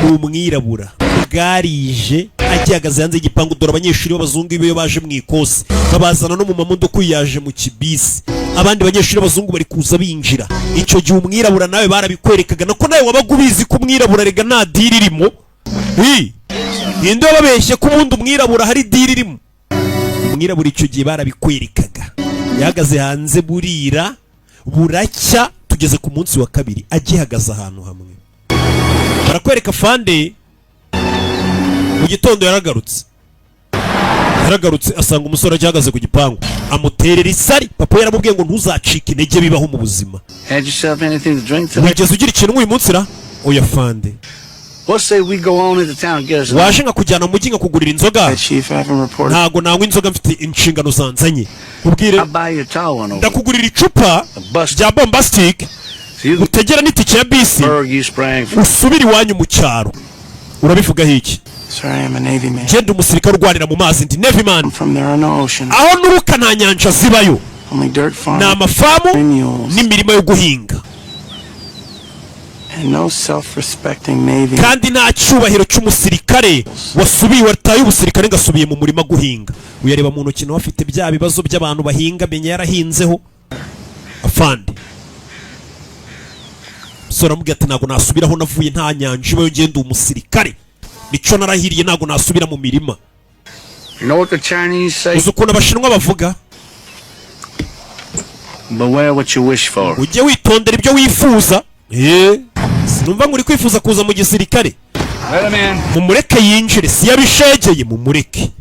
Ni umwirabura, bwarije agihagaze hanze y'igipangu. Dore abanyeshuri b'abazungu iyo baje mu ikosi babazana no mu mamodoka. Uyu yaje mu kibisi, abandi banyeshuri b'abazungu bari kuza binjira. Icyo gihe umwirabura nawe barabikwerekaga, nako nawe wabaga ubizi ko umwirabura rega nta deal irimo. Hi! Ninde wababeshye ko ubundi umwirabura hari deal irimo? Umwirabura icyo gihe barabikwerekaga. Yahagaze hanze burira buracya, tugeze ku munsi wa kabiri agihagaze ahantu hamwe. Barakwereka fande mu gitondo yaragarutse asanga umusore agihagaze ku gipangu, amuterera isari. Papa we yaramubwiye ngo ntuzacike intege, bibaho mu buzima. Had yourself anything to drink today? Wigeze ugira ikintu uyu munsi ra? Oya, fande. What say we go on into town and get us a Waje nkakujyana mu mujyi nkakugurira inzoga? Chief, I haven't reported. Ntago nanywa inzoga, mfite inshingano zanzanye. Ubwire. I'll buy you a tall one over. Ndakugurira icupa rya bombastic, utegera n'itike ya bisi, Berg you sprang from. usubire iwanyu mu cyaro. Urabivugaho iki? Sir, I am a Navy man. Genda, umusirikare urwanira mu mazi, ndi Navy man. From there are no oceans. Aho nuruka nta nyanja zibayo. Only dirt farms Ni amafamu mules, n'imirima yo guhinga. and no self-respecting Navy Kandi nta cyubahiro cy'umusirikare wasubiye, wataye ubusirikare ngo asubiye mu murima guhinga. Uyareba mu ntoki, nawe afite bya bibazo by'abantu bahinga, menya yarahinzeho. Afande umusore aramubwira ati ntabwo nasubiraho navuye, nta nyanja ibayo, ngenda umusirikare nicyo narahiriye, ntabwo nasubira mu mirima. You know what the Chinese say? Uzi ukuntu Abashinwa bavuga? Beware what you wish for. Ujye witondera ibyo wifuza. Sinumva ngo uri kwifuza kuza mu gisirikare. Let him in. Mumureke yinjire, si yabishegeye, mumureke.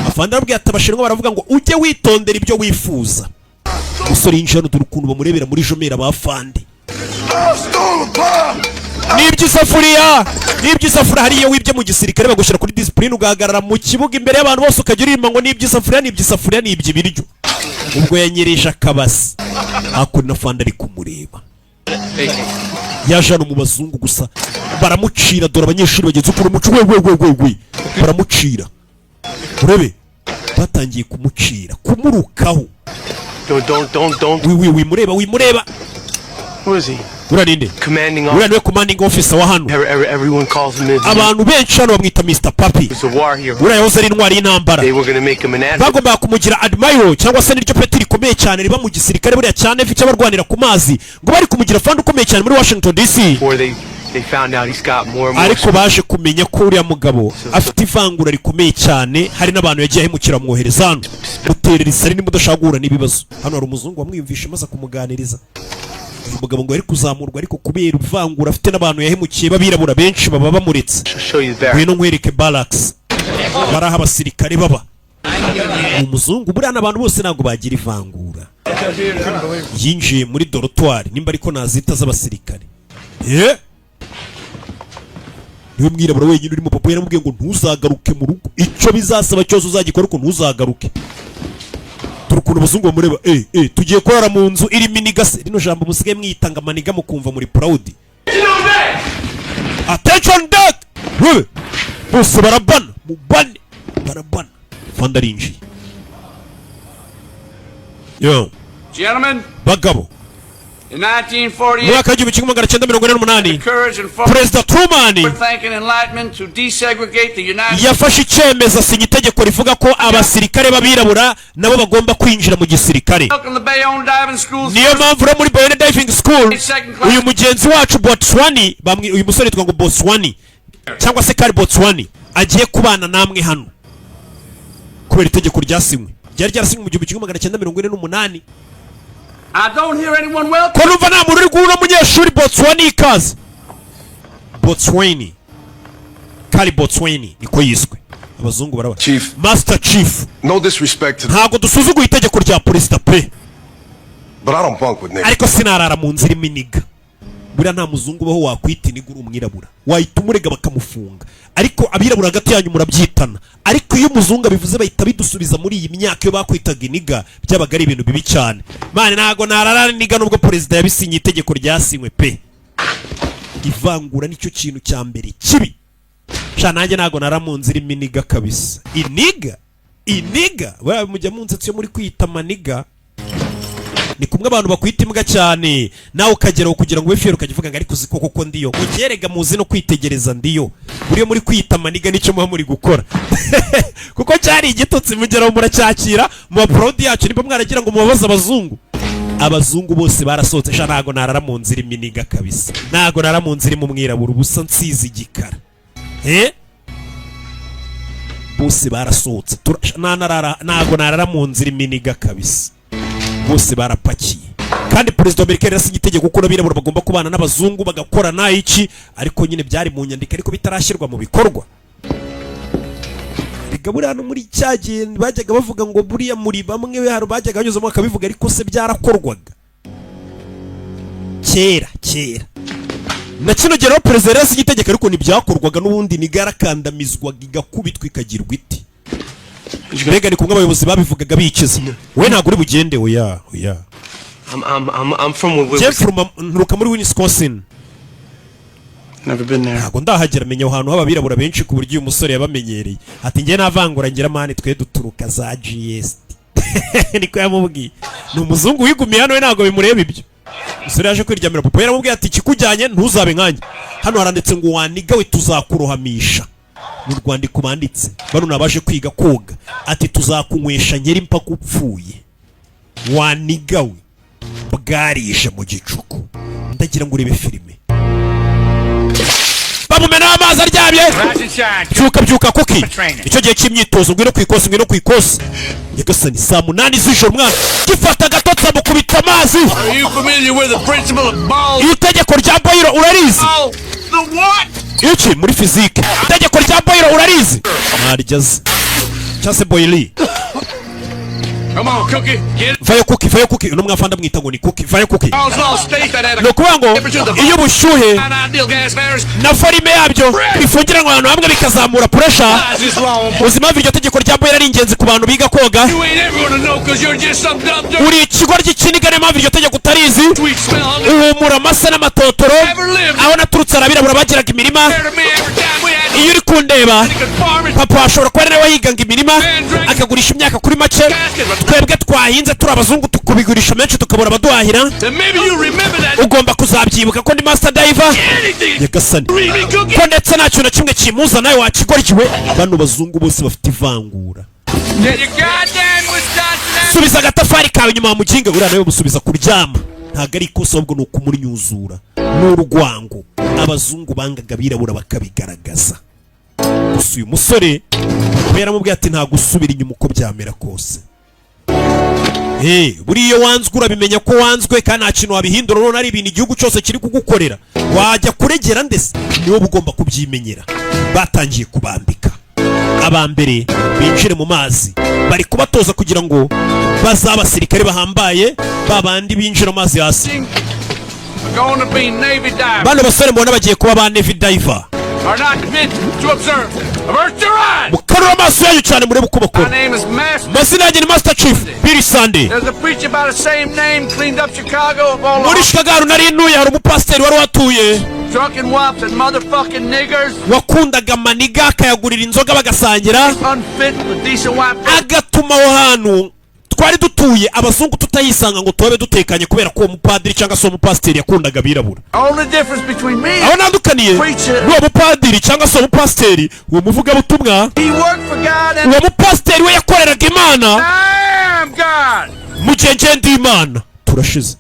Afande arabwira ati Abashinwa baravuga ngo ujye witondera ibyo wifuza. Umusore yinjira hano, dore ukuntu bamurebera muri jumelles ba fande. Nibyo isafuriya, nibyo isafuriya. Hariya wibye mu gisirikare bagushyira kuri discipline, ugahagarara mu kibuga imbere y'abantu bose, ukajya uririmba ngo nibyo isafuriya, nibyo isafuriya, nibyo ibiryo. Ubwo yanyereje akabasi hakuno na fande ari kumureba. Yaje hano mu bazungu gusa baramucira. Dore abanyeshuri bagenzi ukuntu umuco we we we we we baramucira. Urebe batangiye kumucira, kumurukaho. Don't, don't, don't, don't. Wi wi wimureba, wimureba. Who is he? Uriya ninde? Commanding Uriya niwe commanding officer wa hano. Everyone calls him Mr. Abantu benshi hano bamwita Mr Papi. He's a war hero. Uriya yahoze ari intwari y'intambara. They were gonna make him an admiral. Bagombaga kumugira admiral, cyangwa se niryo peti rikomeye cyane riba mu gisirikare buriya cya Navy cy'abarwanira ku mazi, ngo bari kumugira fandi ukomeye cyane muri Washington DC. Before they found out he's got more and more. Ariko baje kumenya ko uriya mugabo afite ivangura rikomeye cyane, hari n'abantu yagiye ahemukira, bamwohereza hano. Muterera isari niba udashaka guhura n'ibibazo. Hano hari umuzungu wamwiyumvishe maze kumuganiriza. Uyu mugabo ngo yari kuzamurwa, ariko kubera ivangura afite n'abantu yahemukiye b'abirabura benshi, baba bamuretse. Show you the barracks. Ngwino nkwereke barracks, bari aho abasirikare baba. Ni umuzungu buriya, n'abantu bose ntabwo bagira ivangura. Yinjiye muri dortoir, nimba ariko nazita z'abasirikare, ye niwe mwirabura wenyine urimo. Papa yaramubwiye ngo ntuzagaruke mu rugo, icyo bizasaba cyose uzagikora ariko ntuzagaruke. Dore ukuntu abazungu bamureba. Tugiye kurara mu nzu irimo inigga se? Rino jambo musigaye mwitanga ama nigga, mukumva muri proud. Attention deck! Rube bose barabana, mubane barabana. Fanda arinjiye yo. Gentlemen, Bagabo, in mu 1948, mwaka w'1948, courage and Perezida Truman thinking enlightenment to desegregate the United yafashe icyemezo, asinya itegeko rivuga ko abasirikare b'abirabura nabo bagomba kwinjira mu gisirikare. Welcome the Bayonne Diving School. Niyo mpamvu rero muri Bayonne Diving School uyu mugenzi wacu Botswani uyu musore yitwa ngo Botswani cyangwa se Kari Botswani agiye kubana namwe hano kubera itegeko ryasinywe, ryari ryarasinywe mu 1948. I don't hear anyone welcome. Ko numva nta muntu uri guha uno munyeshuri Botswani ikaze? Botswani, Kari Botswani niko yiswe. Abazungu barabona. Chief. Master Chief. No disrespect to Ntabwo dusuzuguye itegeko rya perezida pe. but I don't bunk with niggas. Ariko sinarara mu nzira irimo inigga. Buriya nta muzungu ubaho wakwita inigga uri umwirabura, wahita umurega bakamufunga. Ariko abirabura hagati yanyu murabyitana, ariko iyo umuzungu abivuze bahita bidusubiza muri iyi myaka, iyo bakwitaga inigga byabaga ari ibintu bibi cyane. Man, ntago narara nigga nubwo perezida yabisinye, itegeko ryasinywe pe. Ivangura nicyo kintu cya mbere kibi. Sha, nanjye ntago nara mu nzira irimo inigga kabisa. Inigga Inigga buriya mujya munsetsi yo muri kwita manigga, ni kumwe abantu bakwita imbwa cyane, nawe ukageraho kugira ngo ube fier, ukajya uvuga ngo ariko uzi ko koko ndiyo. Mugerega muzi no kwitegereza ndiyo. Buriya muri kwita manigga nicyo muba muri gukora, kuko cyari igitutsi, mugeraho muracyakira mu baporodi yacu. Niba mwaragira ngo mubabaze abazungu, abazungu bose barasohotse. Sha, ntago narara mu nzira iminigga kabisa, ntago narara mu nzira imwe umwirabura ubusa nsize igikara. Bose barasohotse. Ntago narara mu nzira iminigga kabisa. Bose barapakiye. Kandi perezida wa Amerika yari yasinye itegeko ko n'abirabura bagomba kubana n'abazungu bagakorana iki, ariko nyine byari mu nyandiko ariko bitarashyirwa mu bikorwa. Erega buriya no muri cya gihe bajyaga bavuga ngo buriya muri bamwe, hari bajyaga banyuzamo bakabivuga, ariko se byarakorwaga kera kera? Na kino gihe rero perezida yari yasinye itegeko ariko ntibyakorwaga n'ubundi, nigga yarakandamizwaga, igakubitwa, ikagirwa iti. Mbega ni kumwe abayobozi babivugaga bikiza. We ntabwo uri bugende, oya, oya. I'm from where Jeff, nturuka muri Wisconsin. Never been there. Ntabwo ndahagera. Menya aho hantu h'abirabura benshi, ku buryo uyu musore yabamenyereye. Ati njye navangura ngira man, twe duturuka za GST, niko yamubwiye. Ni umuzungu wigumiye hano, we ntabwo bimureba ibyo. Umusore yaje kwiryamira, papa yaramubwiye ati ikikujyanye ntuzabe nkanjye. Hano haranditse ngo wanigga we, tuzakurohamisha. Mu rwandiko banditse bano ni abaje kwiga koga, ati tuzakunywesha nkeri mpaka upfuye, wanigga we. Bwarije mu gicuku. Ndagira ngo urebe filime, bamumenaho amazi aryamye. Byuka, byuka kuki icyo gihe cy'imyitozo, ngwino ku ikosi, ngwino ku ikosi. Nyagasani, saa 8 z'ijoro, umwana gifata agatotsi, amukubita amazi. Are you familiar with the principle of balls? Itegeko rya Boyle urarizi? Oh, the what? Iki muri fizike, itegeko rya Boyle urarizi? Ntaryo azi, cyangwa se Boyle. Come on, Cookie. Get it. Vayo Cookie, vayo Cookie. Uno mwafanda mwita ngo ni Cookie. Vayo Cookie. Charles law state that at a Ni ukuvuga ngo iyo ubushyuhe ideal gas varies. na volume yabyo bifungiranywe ahantu hamwe bikazamura pressure. Is wrong. Uzi impamvu iryo tegeko rya Boyle ari ingenzi ku bantu biga koga? You ain't ever gonna know 'cause you're just some dumb dirt. Uri ikigoryi cy'inigga, niyo mpamvu iryo tegeko utarizi. Sweet smell. Uhumura amase n'amatotoro. Aho naturutse hari abirabura bagiraga imirima. To me every time we had Iyo uri kundeba, farming. papa ashobora kuba ari nawe wahigaga imirima, akagurisha imyaka kuri make. Twebwe twahinze turi abazungu tukubigurisha menshi, tukabura abaduhahira. Then maybe you remember that. Ugomba kuzabyibuka ko ndi master diver. Anything. Nyagasani. Read me, Cookie. Ko ndetse nta kintu na kimwe kimuza nawe wakigoryiwe. Bano bazungu bose bafite ivangura. Get your goddamn Wisconsin ass. Subiza agatafari kawe inyuma wa muginga. Uriya nawe musubiza kuryama, ntabwo ari ikosa, ahubwo ni ukumunyuzura, ni urwango. Abazungu bangaga abirabura bakabigaragaza. Gusa uyu musore we yaramubwiye ati nta gusubira inyuma uko byamera kose. Buriya iyo wanzwe urabimenya ko wanzwe, kandi nta kintu wabihindura. Urabona ari ibintu igihugu cyose kiri kugukorera, wajya kuregera ndetse niwe uba ugomba kubyimenyera. Batangiye kubambika. Aba mbere binjire mu mazi, bari kubatoza kugira ngo bazabe abasirikare bahambaye, ba bandi binjira mu mazi hasi. Are going to be Navy divers. Bano basore mubona bagiye kuba ba Navy diver. Are not meant to observe. Avert your eyes. Mukarura amaso yanyu cyane murebe uko bakora. My name is Master. Amazina yanjye ni Master Chief Billy Sunday. There's a preacher by the same name cleaned up Chicago of all Muri the Chicago nari ntuye, hari umupasiteri wari watuye drunken wops and motherfucking niggers. wakundaga amanigga, akayagurira inzoga bagasangira, Unfit for decent white folk. agatuma aho hantu twari dutuye abazungu tutayisanga ngo tube dutekanye, kubera ko uwo mupadiri cyangwa se uwo mupasiteri yakundaga abirabura. Only difference between me Aho ntandukaniye n'uwo mupadiri cyangwa se uwo mupasiteri, uwo muvugabutumwa, He worked for God and uwo mupasiteri we yakoreraga Imana, I am God. mu gihe njye ndi Imana. Turashize.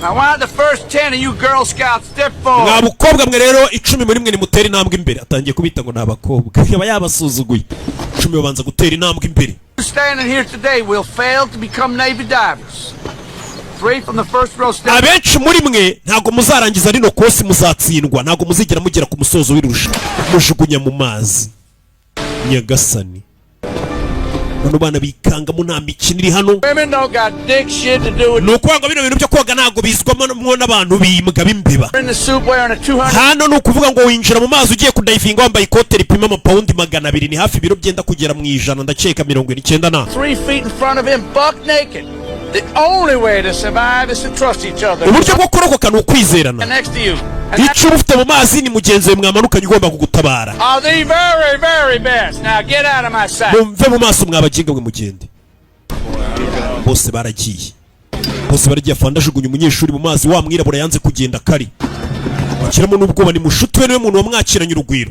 Now why the first 10 of you Girl Scouts step forward? Mwa bukobwa mwe rero, 10 muri mwe nimutere intambwe imbere. Atangiye kubita ngo ni abakobwa, yaba yabasuzuguye. 10 babanza gutera intambwe imbere. Standing here today will fail to become Navy divers. Three from the first row step. Abenshi muri mwe ntabwo muzarangiza rino kosi, muzatsindwa, ntabwo muzigera mugera ku musozo w'irusha. Mujugunya mu mazi. Nyagasani, bano bana bikangamo, nta mikino iri hano. Women don't got dick shit to do with Ni ukuvuga ngo bino bintu byo koga ntabwo bizwamo n'abantu bimbwa b'imbeba. in the soup wearing a 200 Hano ni ukuvuga ngo winjira mu mazi ugiye kudayivinga wambaye ikote ripima amapawundi 200, ni hafi ibiro byenda kugera mu 100, ndakeka 90 na 3 feet in front of him, buck naked. The only way to survive is to trust each other. Uburyo bwo kurokoka ni ukwizerana. And next to you. Icyo uba ufite mu mazi ni mugenzi wawe mwamanukanye ugomba kugutabara. Are the very, very best. Now get out of my sight. Mumve mu maso, mwabaginga mwe, mugende. Bose baragiye, bose baragiye. Afande ajugunya umunyeshuri mu mazi. Wa mwirabura yanze kugenda, kari ashyiramo n'ubwoba. Ni mushuti we, niwe muntu wamwakiranye urugwiro.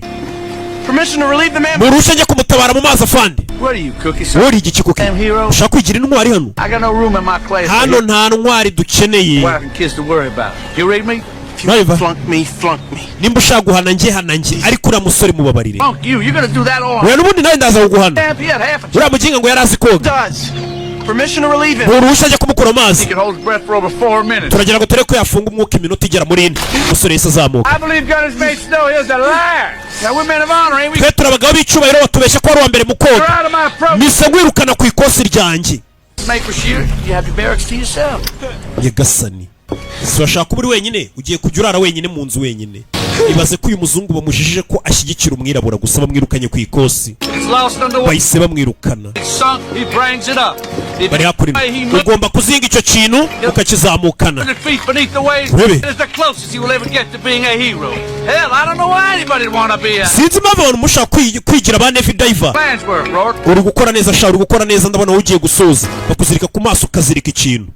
Permission to relieve the man. Mu ruhushya njya kumutabara mu mazi, afande? What are you, Cookie? Wowe uri igiki, Cookie? Hero? Ushaka kwigira intwari hano? I got no room in my class. Hano nta ntwari dukeneye. Wife and kids to worry about. You read me? Urumva? Flunk me, flunk me. Nimba ushaka guhana njye, hana njye, ariko uriya musore mubabarire. Flunk you. You're gonna do that all. Oya, n'ubundi nawe ndaza kuguhana. Damn, he had half a Uriya muginga ngo yari azi koga. Does. Permission to relieve him. Mu ruhushya ajya kumukura amazi? He could hold his breath for over 4 minutes. Turagira ngo turebe ko yafunga umwuka iminota igera muri 4. Umusore yahise azamuka. I believe Gunner's mate Snow here's a liar. Now we're men of honor, ain't we? Twe turi abagabo b'icyubahiro, batubeshya ko wari uwa mbere mu koga. You're out of my program. Mise nkwirukana ku ikosi ryanjye. Mate Bashir, you have your barracks to yourself. Nyagasani, si urashaka kuba uri wenyine? Ugiye kujya urara wenyine mu nzu wenyine. Ibaze ko uyu muzungu bamujijije ko ashyigikira umwirabura gusa, bamwirukanye ku ikosi. It's lost underwater. Bahise bamwirukana. It's sunk. He brings it up. If Bari hakurino. Ugomba kuzinga icyo kintu ukakizamukana. 100 feet beneath the waves Really? is the closest he will ever get to being a hero. Hell, I don't know why anybody'd want to be a Sinzi impamvu abantu mushaka kwigira ba Navy diver. Plans work, Rourke. Uri gukora neza sha, uri gukora neza. Ndabona wowe ugiye gusoza. Bakuzirika ku maso, ukazirika ikintu.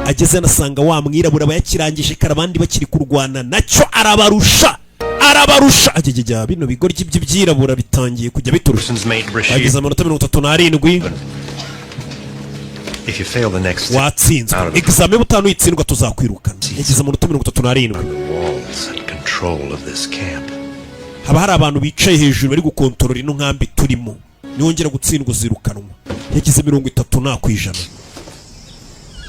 Ageze anasanga wa mwirabura aba yakirangije kare, abandi bakiri kurwana nacyo. Arabarusha, arabarusha. Agegejya bino bigoryi by'ibyirabura bitangiye kujya biturusha. Ageze amanota 37. If you fail the next Watsinzwe examen y'ubutanu, uyitsindwa tuzakwirukana. Yagize amanota 37. Walls and control of this camp. Haba hari abantu bicaye hejuru bari gukontorora ino nkambi turimo. Niwongera gutsindwa uzirukanwa. Yagize 30 na ku ijana.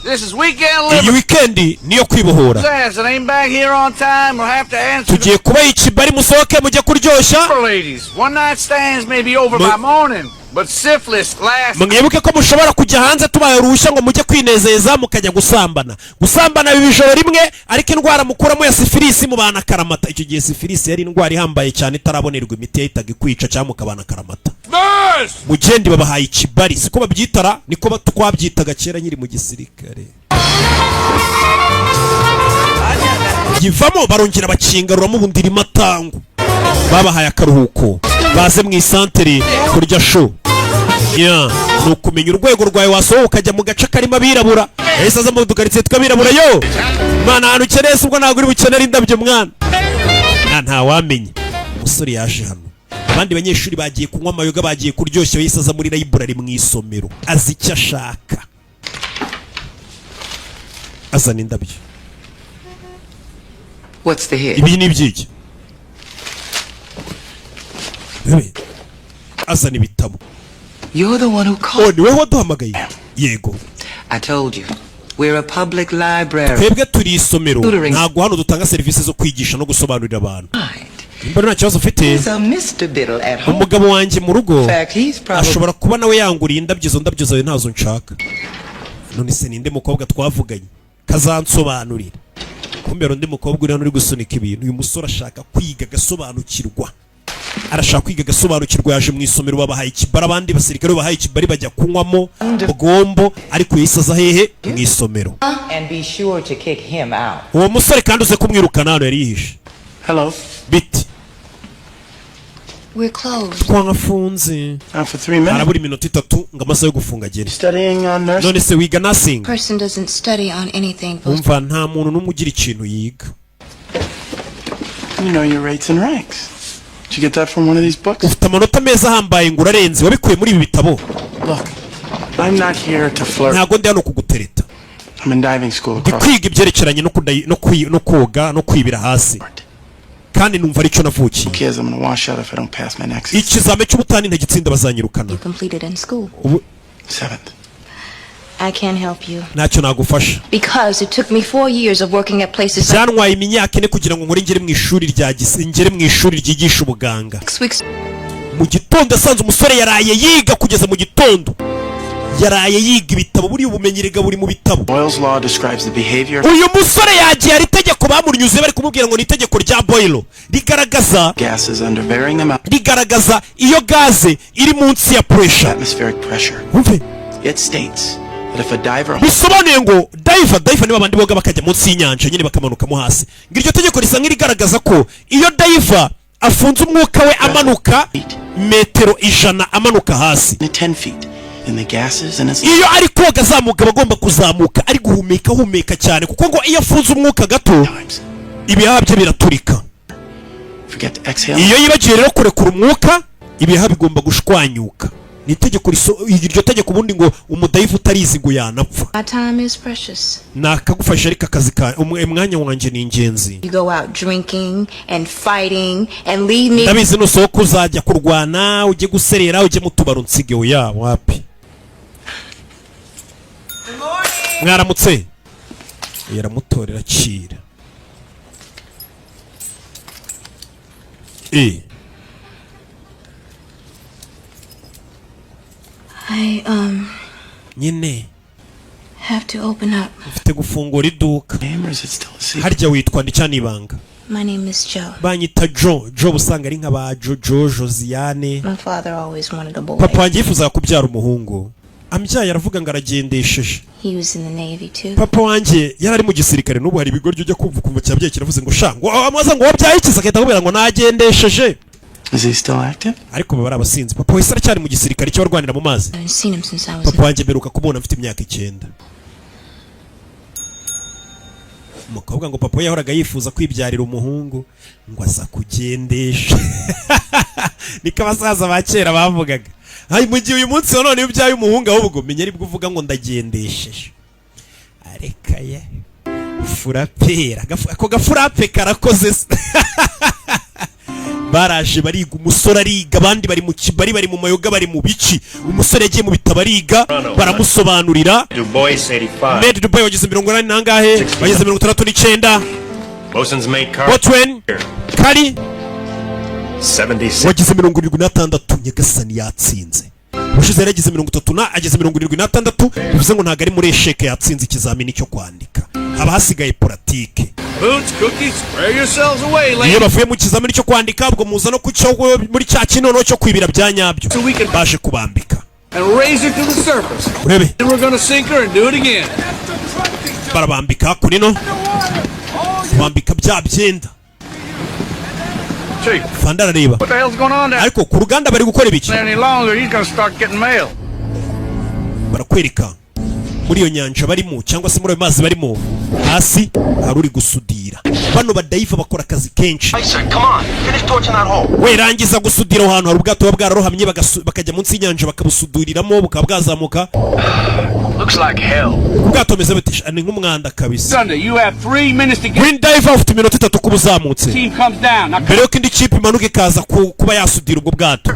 This is weekend Iyi liberty. Weekend niyo kwibohora. Says that ain't back here on time will have to answer Tugiye kubaha ikibari, musohoke mujye kuryoshya. the ladies. One night stands may be over by morning, but syphilis lasts. Mwibuke ko mushobora kujya hanze tubaye uruhushya ngo mujye kwinezeza, mukajya gusambana. Gusambana biba ijoro rimwe, ariko indwara mukuramo ya sifilisi mubana akaramata. Icyo gihe sifilisi yari indwara ihambaye cyane itarabonerwa imiti, yahitaga ikwica cyangwa mukabana akaramata. Mugendi babahaye ikibari, siko babyitara, niko twabyitaga kera nkiri mu gisirikare. Yivamo, barongera bakingaruramo ubundi irimo atangu. Babahaye akaruhuko baze mu isantere kurya show. Ya, ni ukumenya urwego rwawe. Wasohoka ukajya mu gace karimo abirabura. Yahise aza mu dukaritsiye tw'abirabura. Yo mwana, ahantu ukeneye se ubwo ntabwo uri bukenere indabyo mwana? Ntawamenya. Umusore yaje hano, abandi banyeshuri bagiye kunywa amayoga, bagiye kuryoshya. Yahise aza muri library, mu isomero, azi icyo ashaka, azana indabyo. What's the hit? Ibi ni ibyiki? Bebe, azana ibitabo. You're the one who Oh, called. ni wowe waduhamagaye? Yego. I told you. We're a public library. Twebwe turi isomero. Tutoring. Ntabwo hano dutanga serivisi zo kwigisha no gusobanurira abantu. Nimba nta kibazo ufite. There's a Mr. Biddle at home. Umugabo wanjye mu rugo In fact, he's probably ashobora kuba nawe yanguriye indabyo. Izo ndabyo zawe ntazo nshaka. None se ninde mukobwa twavuganye kazansobanurira? Kumbe hari undi mukobwa uri hano uri gusunika ibintu. Uyu musore ashaka kwiga agasobanukirwa, arashaka kwiga agasobanukirwa. Yaje mu isomero, babahaye ikibari. Abandi basirikare babahaye ikibari bajya kunywamo bwombo, ariko yahise aza hehe? Mu isomero. And be sure to kick him out. Uwo musore kandi uze kumwirukana. Hano yari yihishe. Hello. Biti? We're closed. Twafunze. For 3 minutes. Harabura iminota 3 ngo amasaha yo gufunga agere. Studying on nursing. None se wiga nursing? Person doesn't study on anything. Umva, nta muntu n'umwe ugira ikintu yiga. You know your rates and ranks. Did you get that from one of these books? Ufite amanota meza ahambaye ngo urarenze. Wabikuye muri ibi bitabo? Look, I'm not here to flirt. Ntabwo ndi hano kugutereta. I'm in diving school Ndi across. kwiga ibyerekeranye no koga no kwibira hasi, kandi numva aricyo navukiye. Kids, I'm gonna wash out if I don't pass my next. Ikizame cy'ubutani ntagitsinda bazanyirukana. Completed in school. Ubu Seventh. I can't help you. Ntacyo nagufasha. Because it took me 4 years of working at places like Byantwaye imyaka 4 kugira ngo nkore ngere mu ishuri rya ngere mu ishuri ryigisha ubuganga. 6 weeks. Mu gitondo asanze umusore yaraye yiga kugeza mu gitondo, yaraye yiga ibitabo. Buriya ubumenyi rega buri mu bitabo. Boyle's law describes the behavior Uyu musore yagiye, hari itegeko bamunyuze bari kumubwira ngo ni itegeko rya Boyle rigaragaza of gases under varying amounts rigaragaza iyo gaze iri munsi ya pressure of atmospheric pressure. Wumve. It states that if a diver Bisobanuye ngo diver Diver, diver niba abandi boga bakajya munsi y'inyanja nyine, bakamanukamo hasi. Ngo iryo tegeko risa nk'irigaragaza ko iyo diver afunze umwuka we, amanuka metero 100 amanuka hasi, 10 feet. And the gases in his iyo ari koga azamuka, aba agomba kuzamuka ari guhumeka, ahumeka cyane, kuko ngo iyo afunze umwuka gato, ibihaha bye biraturika. Forget to exhale. Iyo yibagiwe rero kurekura umwuka, ibihaha bigomba gushwanyuka. Ni itegeko iryo tegeko ubundi ngo umudiver utarizi ngo yanapfa. My time is precious. Nakagufasha, ariko akazi ka umwanya wanjye ni ingenzi. You go out drinking and fighting and leave me. Ndabizi, nusohoka uzajya kurwana, ujye guserera, ujye mu tubari, unsige. Oya, wapi. Mwaramutse. Yaramutorera, akira. I nyine have to open up. Mfite gufungura iduka. Harya witwa nde? Cyane ibanga. My name is Joe. Banyita Joe. Joe usanga ari nka ba Jojo, Josiane. My father always wanted a boy. Papa wanjye yifuzaga kubyara umuhungu, ambyaye aravuga ngo aragendesheje. He was in the Navy too. Papa wanjye yari ari mu gisirikare. N'ubu hari ibigoryi ujya kumva ukumva cyabyaye kiravuze ngo sha, ngo amaze ngo wabyaye iki se, agahita akubwira ngo nagendesheje. Is he still active? Ariko baba ari abasinzi. Papa wese aracyari mu gisirikare cy'abarwanira mu mazi. I haven't seen him since I was Papa wanjye mperuka kumubona mfite imyaka 9. Umukobwa ngo papa we yahoraga yifuza kwibyarira umuhungu, ngo aza kugendesha. Niko abasaza ba kera bavugaga. Hay, mu gihe uyu munsi wa none iyo ubyaye umuhungu, ahubwo menya aribwo uvuga ngo ndagendesheje. Areka ye, furapera. Ako gafurape karakoze se. Baraje bariga, umusore ariga, abandi bari mu kibari, bari mu mayoga, bari mu biki. Umusore yagiye mu bitabo ariga, baramusobanurira. Du Bois, 85. Ned Dubai wageze 80 nangahe? Bageze 69. Bosun's mate Carl. Boatswain Kari 76. wagize 76. Nyagasani, yatsinze! Ubushize yari yagize 30 na ageze 76, bivuze ngo ntabwo ari muri échec, yatsinze ikizamini cyo kwandika, haba hasigaye pratique. Boots, cookies, square yourselves away, Iyo ladies. bavuye mu kizamini cyo kwandika, ubwo muza no kucyo muri cya kinono cyo kwibira bya nyabyo, baje kubambika. And raise her to the surface. Urebe. Then we're gonna sink her and do it again. Barabambika kuri no bambika bya byenda. Chief, Fanda arareba. what the hell's going on down Ariko ku ruganda bari gukora ibiki? there any longer? He's gonna start getting mail. Barakwereka muri iyo nyanja barimo, cyangwa se muri ayo mazi barimo, hasi hari uri gusudira. Bano badiver bakora akazi kenshi. Sir, come on. Finish torching that hole. We, rangiza gusudira aho hantu. Hari ubwato buba bwararohamye, bakajya munsi y'inyanja bakabusuduriramo, bukaba bwazamuka. Looks like hell. Ubwato bumeze bute? Ni nk'umwanda kabisa. Sunday, you have 3 minutes to get Green diver, ufite iminota 3 kuba uzamutse team comes down. Now, mbere yuko indi kipe imanuka ikaza kuba yasudira ubwo bwato.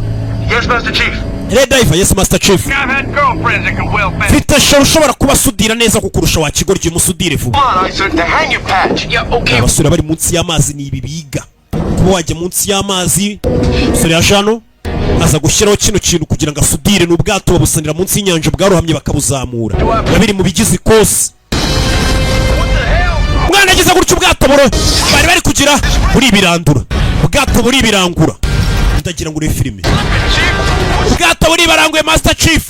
Yes, Master Chief. Red diver, yes, Master Chief. I've had girlfriends that can weld fast. Mfite shoro ushobora kuba asudira neza kukurusha, wa kigoryi, umusudire vuba. Come on, Icer. The hanging patch. Yeah, okay. Abasore bari munsi y'amazi ni ibi biga kuba wajya munsi y'amazi. Umusore yaje hano, aza gushyiraho kino kintu kugira ngo asudire. Ni ubwato babusanira munsi y'inyanja bwarohamye, bakabuzamura, biba biri mu bigize ikosi. Umwana ageze gutya, ubwato buro bari bari kugira buribirandura, ubwato buribirangura. Ndagira ngo urebe filime. Ubwato buribaranguye. Master Chief,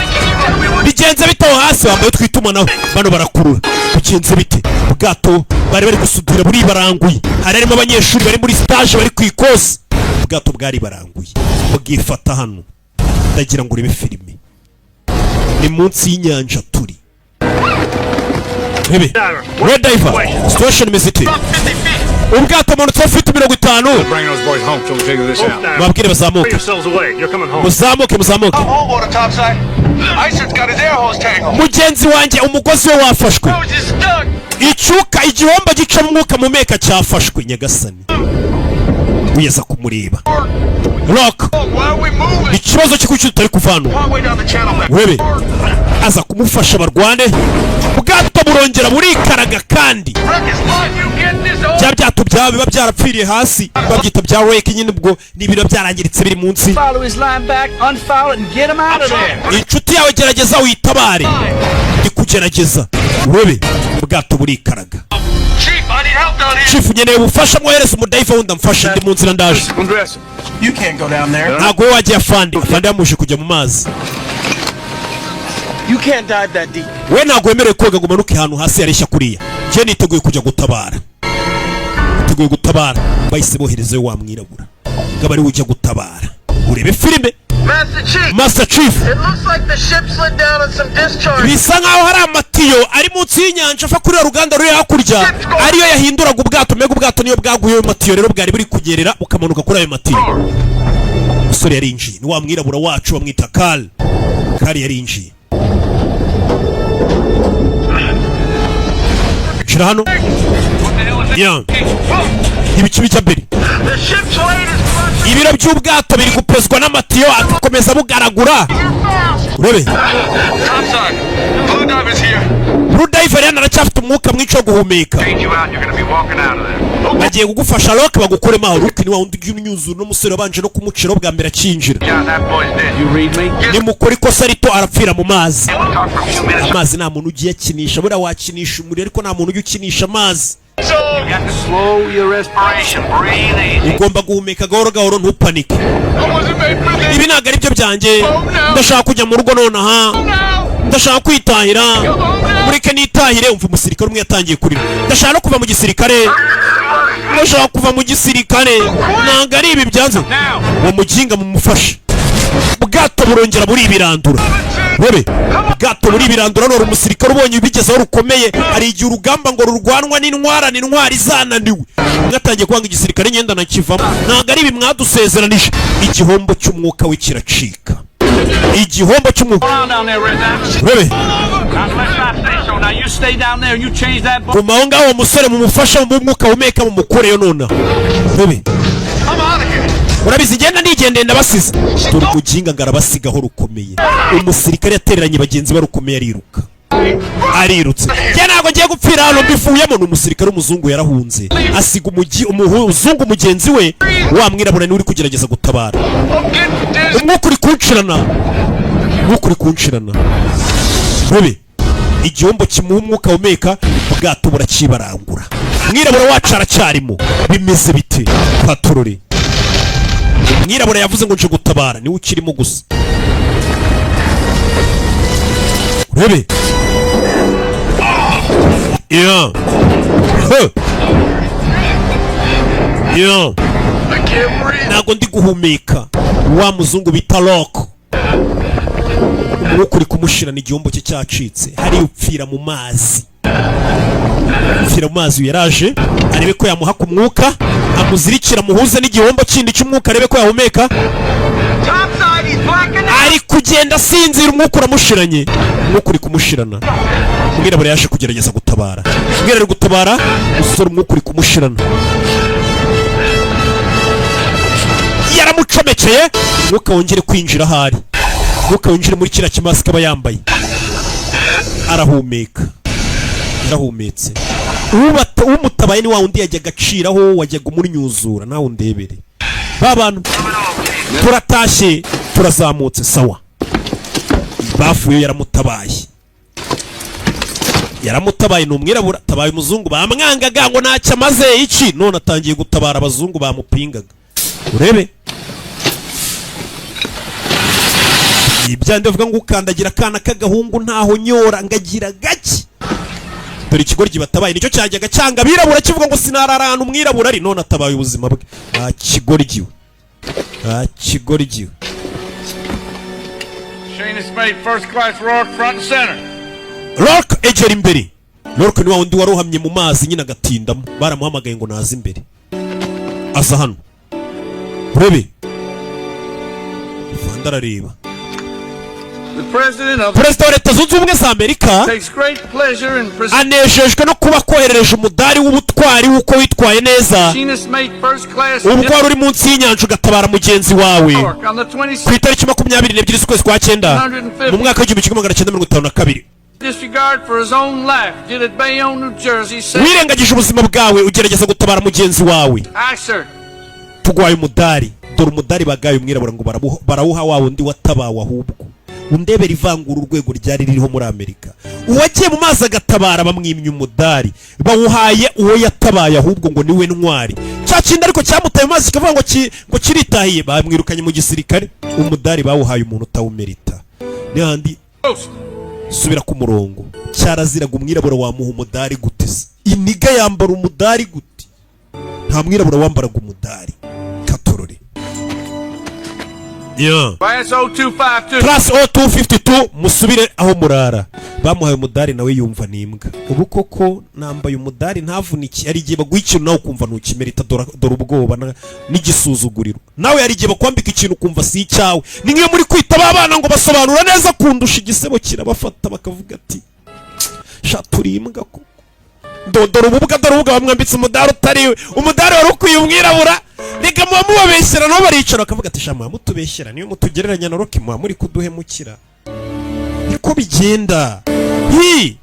bigenze bite aho hasi? Bambaye utwitumanaho bano barakurura. Bigenze bite? Ubwato bari bari gusudira buribaranguye. Hari harimo abanyeshuri bari muri stage, bari ku ikosi. Ubwato bwaribaranguye bwifata hano. Ndagira ngo urebe filime, ni munsi y'inyanja turi. Rebe, Red diver, situation imeze ite? Ubwato manutse feet 50. Bring those boys home till we figure this out. Babwire bazamuke. Yourselves away. You're coming home. Muzamuke, muzamuke. Hold water topside. Icer's got his air hose tangled. Mugenzi wanjye umugozi we wafashwe. Hose is stuck. Icyuka, igihombo gicamo umwuka mu meka cyafashwe. Nyagasani, wiyeza kumureba rock. Why are we moving? Ikibazo cyo kuki tutari kuvana? Partway down the channel back. Urebe, aza kumufasha barwane. Ubwato burongera burikaraga kandi. Wreck is life. You get this over. Bya byato byaba biba byarapfiriye hasi babyita bya wreck nyine, ubwo ni ibintu byarangiritse biri munsi. Follow his line back, unfoul it, and get him out of there. Inshuti yawe, gerageza witabare, ndi kugerageza. Urebe, ubwato burikaraga. Chief, I need help down here. Chief, nkeneye ubufasha, mwohereza umudiver wundi amfashe, ndi mu nzira ndaje. Undress him. You can't go down there. Ntabwo we wagiye. Afande, afande yamuje kujya mu mazi. You can't dive that deep. We ntabwo wemerewe koga ngo umanuke ahantu hasi yareshya kuriya. Njye niteguye kujya gutabara, niteguye gutabara. Bahise boherezayo wa mwirabura ngo abe ariwe ujya gutabara. Urebe filime. Master Chief! Master Chief! It looks like the ship slid down on some discharge. Bisa nkaho hari amatiyo ari munsi y'inyanja ava kuri ruganda ruri hakurya, ariyo yahinduraga ubwato. Mbega ubwato niyo bwaguye ayo matiyo rero bwari buri kugerera bukamanuka kuri ayo matiyo. Umusore yarinjiye, ni wa mwirabura wacu bamwita Kari. Kari yarinjiye. Shira hano ya ibiki bijya mbere. The ship's weight is Ibiro by'ubwato biri gupezwa n'amatiyo agakomeza bugaragura. Urebe. Topside, Blue Diver's here. Blue Diver hano aracyafite umwuka mwinshi wo guhumeka. Change you out, you're gonna be walking out of there. Bagiye kugufasha Rock, bagukuremo aho. Rock ni wa wundi ujya unyuzura, n'umusore wabanje no kumuciraho bwa mbere akinjira. John, that boy's dead. You read me? Nimukora ikosa rito arapfira mu mazi. Talk for a few minutes. Amazi nta muntu ugiye akinisha. Buriya wakinisha umuriro, ariko nta muntu ujya ukinisha amazi. You got to Slow your respiration. respiration. Breathe easy. Ugomba guhumeka gahoro gahoro, ntupanike. Ibi ntabwo ari byo byanjye. Ndashaka kujya mu rugo nonaha, ndashaka kwitahira, mureke nitahire. Umva, umusirikare umwe yatangiye kurira: "Ndashaka no kuva mu gisirikare, ndashaka kuva mu gisirikare, ntabwo ari ibi byanze." Uwo muginga mumufashe. Ubwato burongera buribirandura. Rebe, ubwato buribirandura. None umusirikare ubonye bigezeho rukomeye. Hari igihe urugamba ngo rurwanwa n'intwara, n'intwari zananiwe. Umwe atangiye kwanga igisirikare: "Ngenda nakivamo, ntabwo ari ibi mwadusezeranije." Igihombo cy'umwuka we kiracika, igihombo cy'umwuka. Hold on down there, Red. Rebe. Unless I say so. Now you stay down there and you change that boat. Guma aho ngaho. Uwo musore mumufashe mu mwuka ahumeka, mumukureyo nonaha. Rebe. I'm out of here. Urabizi, igenda nigendeye, ndabasize. Dore umuginga ngo arabasigaho rukomeye. Umusirikare yatereranye bagenzi be rukomeye, ariruka, arirutse. Njye ntabwo ngiye gupfira hano, mbivuyemo. Ni umusirikare w'umuzungu, yarahunze asiga umugi umuzungu mugenzi we. Wa mwirabura niwe uri kugerageza gutabara. Umwuka uri kunshirana, umwuka uri kunshirana. Rebe, igihombo kimuha umwuka ahumeka, ubwato burakibarangura. Umwirabura wacu aracyarimo. Bimeze bite patorore? Umwirabura yavuze ngo nje gutabara, niwe ukirimo gusa. Urebe. Yeah. Huh. Yeah. Ntabwo ndi guhumeka. Wa muzungu bita Rock, umwuka uri kumushirana, igihombo cye cyacitse. Hariya upfira mu mazi, upfira mu mazi. Yaraje arebe ko yamuha ku mwuka, amuzirikira, amuhuze n'igihombo kindi cy'umwuka, arebe ko yahumeka. Topside, he's blacking out. Ari kugenda asinzira, umwuka uramushiranye, umwuka uri kumushirana. Umwirabura yaje kugerageza gutabara. Umwirabura ari gutabara umusore, umwuka uri kumushirana. Yaramucomekeye umwuka wongere kwinjira ahari, umwuka winjire muri kiriya kimasike aba yambaye. Arahumeka, yarahumetse. Umutabaye ni wa wundi yajyaga aciraho, wajyaga umunyuzura. Nawe undebere ba bantu. Turatashye, turazamutse. Sawa, bafuye. Yaramutabaye, yaramutabaye. Ni umwirabura tabaye umuzungu bamwangaga ngo ntacyo amaze iki, none atangiye gutabara abazungu bamupingaga. Urebe ibyandi bavuga ngo ukandagira akana k'agahungu ntaho nyora ngagira gake. Dore ikigoryi batabaye nicyo cyajyaga cyanga abirabura, kivuga ngo sinarara ahantu umwirabura ari, none atabaye ubuzima bwe. Ah, kigoryi we, ah, kigoryi we. Machinist mate, first class Rourke, front and center. Rock, egera imbere. Rock ni wa wundi warohamye mu mazi nyine agatindamo. Baramuhamagaye ngo naze imbere. Aza hano, urebe. Fanda arareba. The president of Perezida wa Leta Zunze Ubumwe za Amerika takes great pleasure in presenting anejejwe no kuba koherereje umudari w'ubutwari w'uko witwaye neza machinist mate first class ubwo wari uri munsi y'inyanja ugatabara mugenzi wawe Rourke on the 26th ku itariki 22 z'ukwezi kwa cyenda mu mwaka w'1952. Disregard for his own life did at Bayonne, New Jersey. Say, Wirengagije ubuzima bwawe ugerageza gutabara mugenzi wawe. Aye, sir. Tugwaye umudari. Dore umudari bagaye umwirabura ngo barawuha wa wundi watabawe. Ahubwo undebera ivangura urwego ryari ririho muri Amerika. Uwagiye mu mazi agatabara bamwimye umudari, bawuhaye uwo yatabaye, ahubwo ngo niwe ntwari. Cya kindi ariko cyamutaye mu mazi kikavuga ngo kiritahiye, bamwirukanye mu gisirikare. Umudari bawuhaye umuntu utawumerita. N'ahandi Coast. Subira ku murongo. Cyaraziraga. Umwirabura wamuha umudari gute se? Iniga yambara umudari gute? Nta mwirabura wambaraga umudari. Katorore yeah. Class 0252. Class O252, musubire aho murara. Bamuhaye umudari, nawe yumva ni imbwa. Ubu koko nambaye umudari ntavunike. Hari igihe baguha ikintu nawe ukumva ntukimerita. Dore ubwoba n'igisuzuguriro. Nawe hari igihe bakwambika ikintu ukumva si icyawe. Ni nk'iyo muri kwita ba bana ngo basobanura neza kundusha, igisebo kirabafata, bakavuga ati: "Sha, turi imbwa koko." Dore ububwa, dore ububwa! Bamwambitse umudari utari we, umudari wari ukwiye umwirabura. Reka, muba mubabeshyera. Nabo baricara bakavuga ati: "Sha, muba mutubeshyera. Niyo mutugereranya na Rocky, muba muri kuduhemukira." Niko bigenda. Hi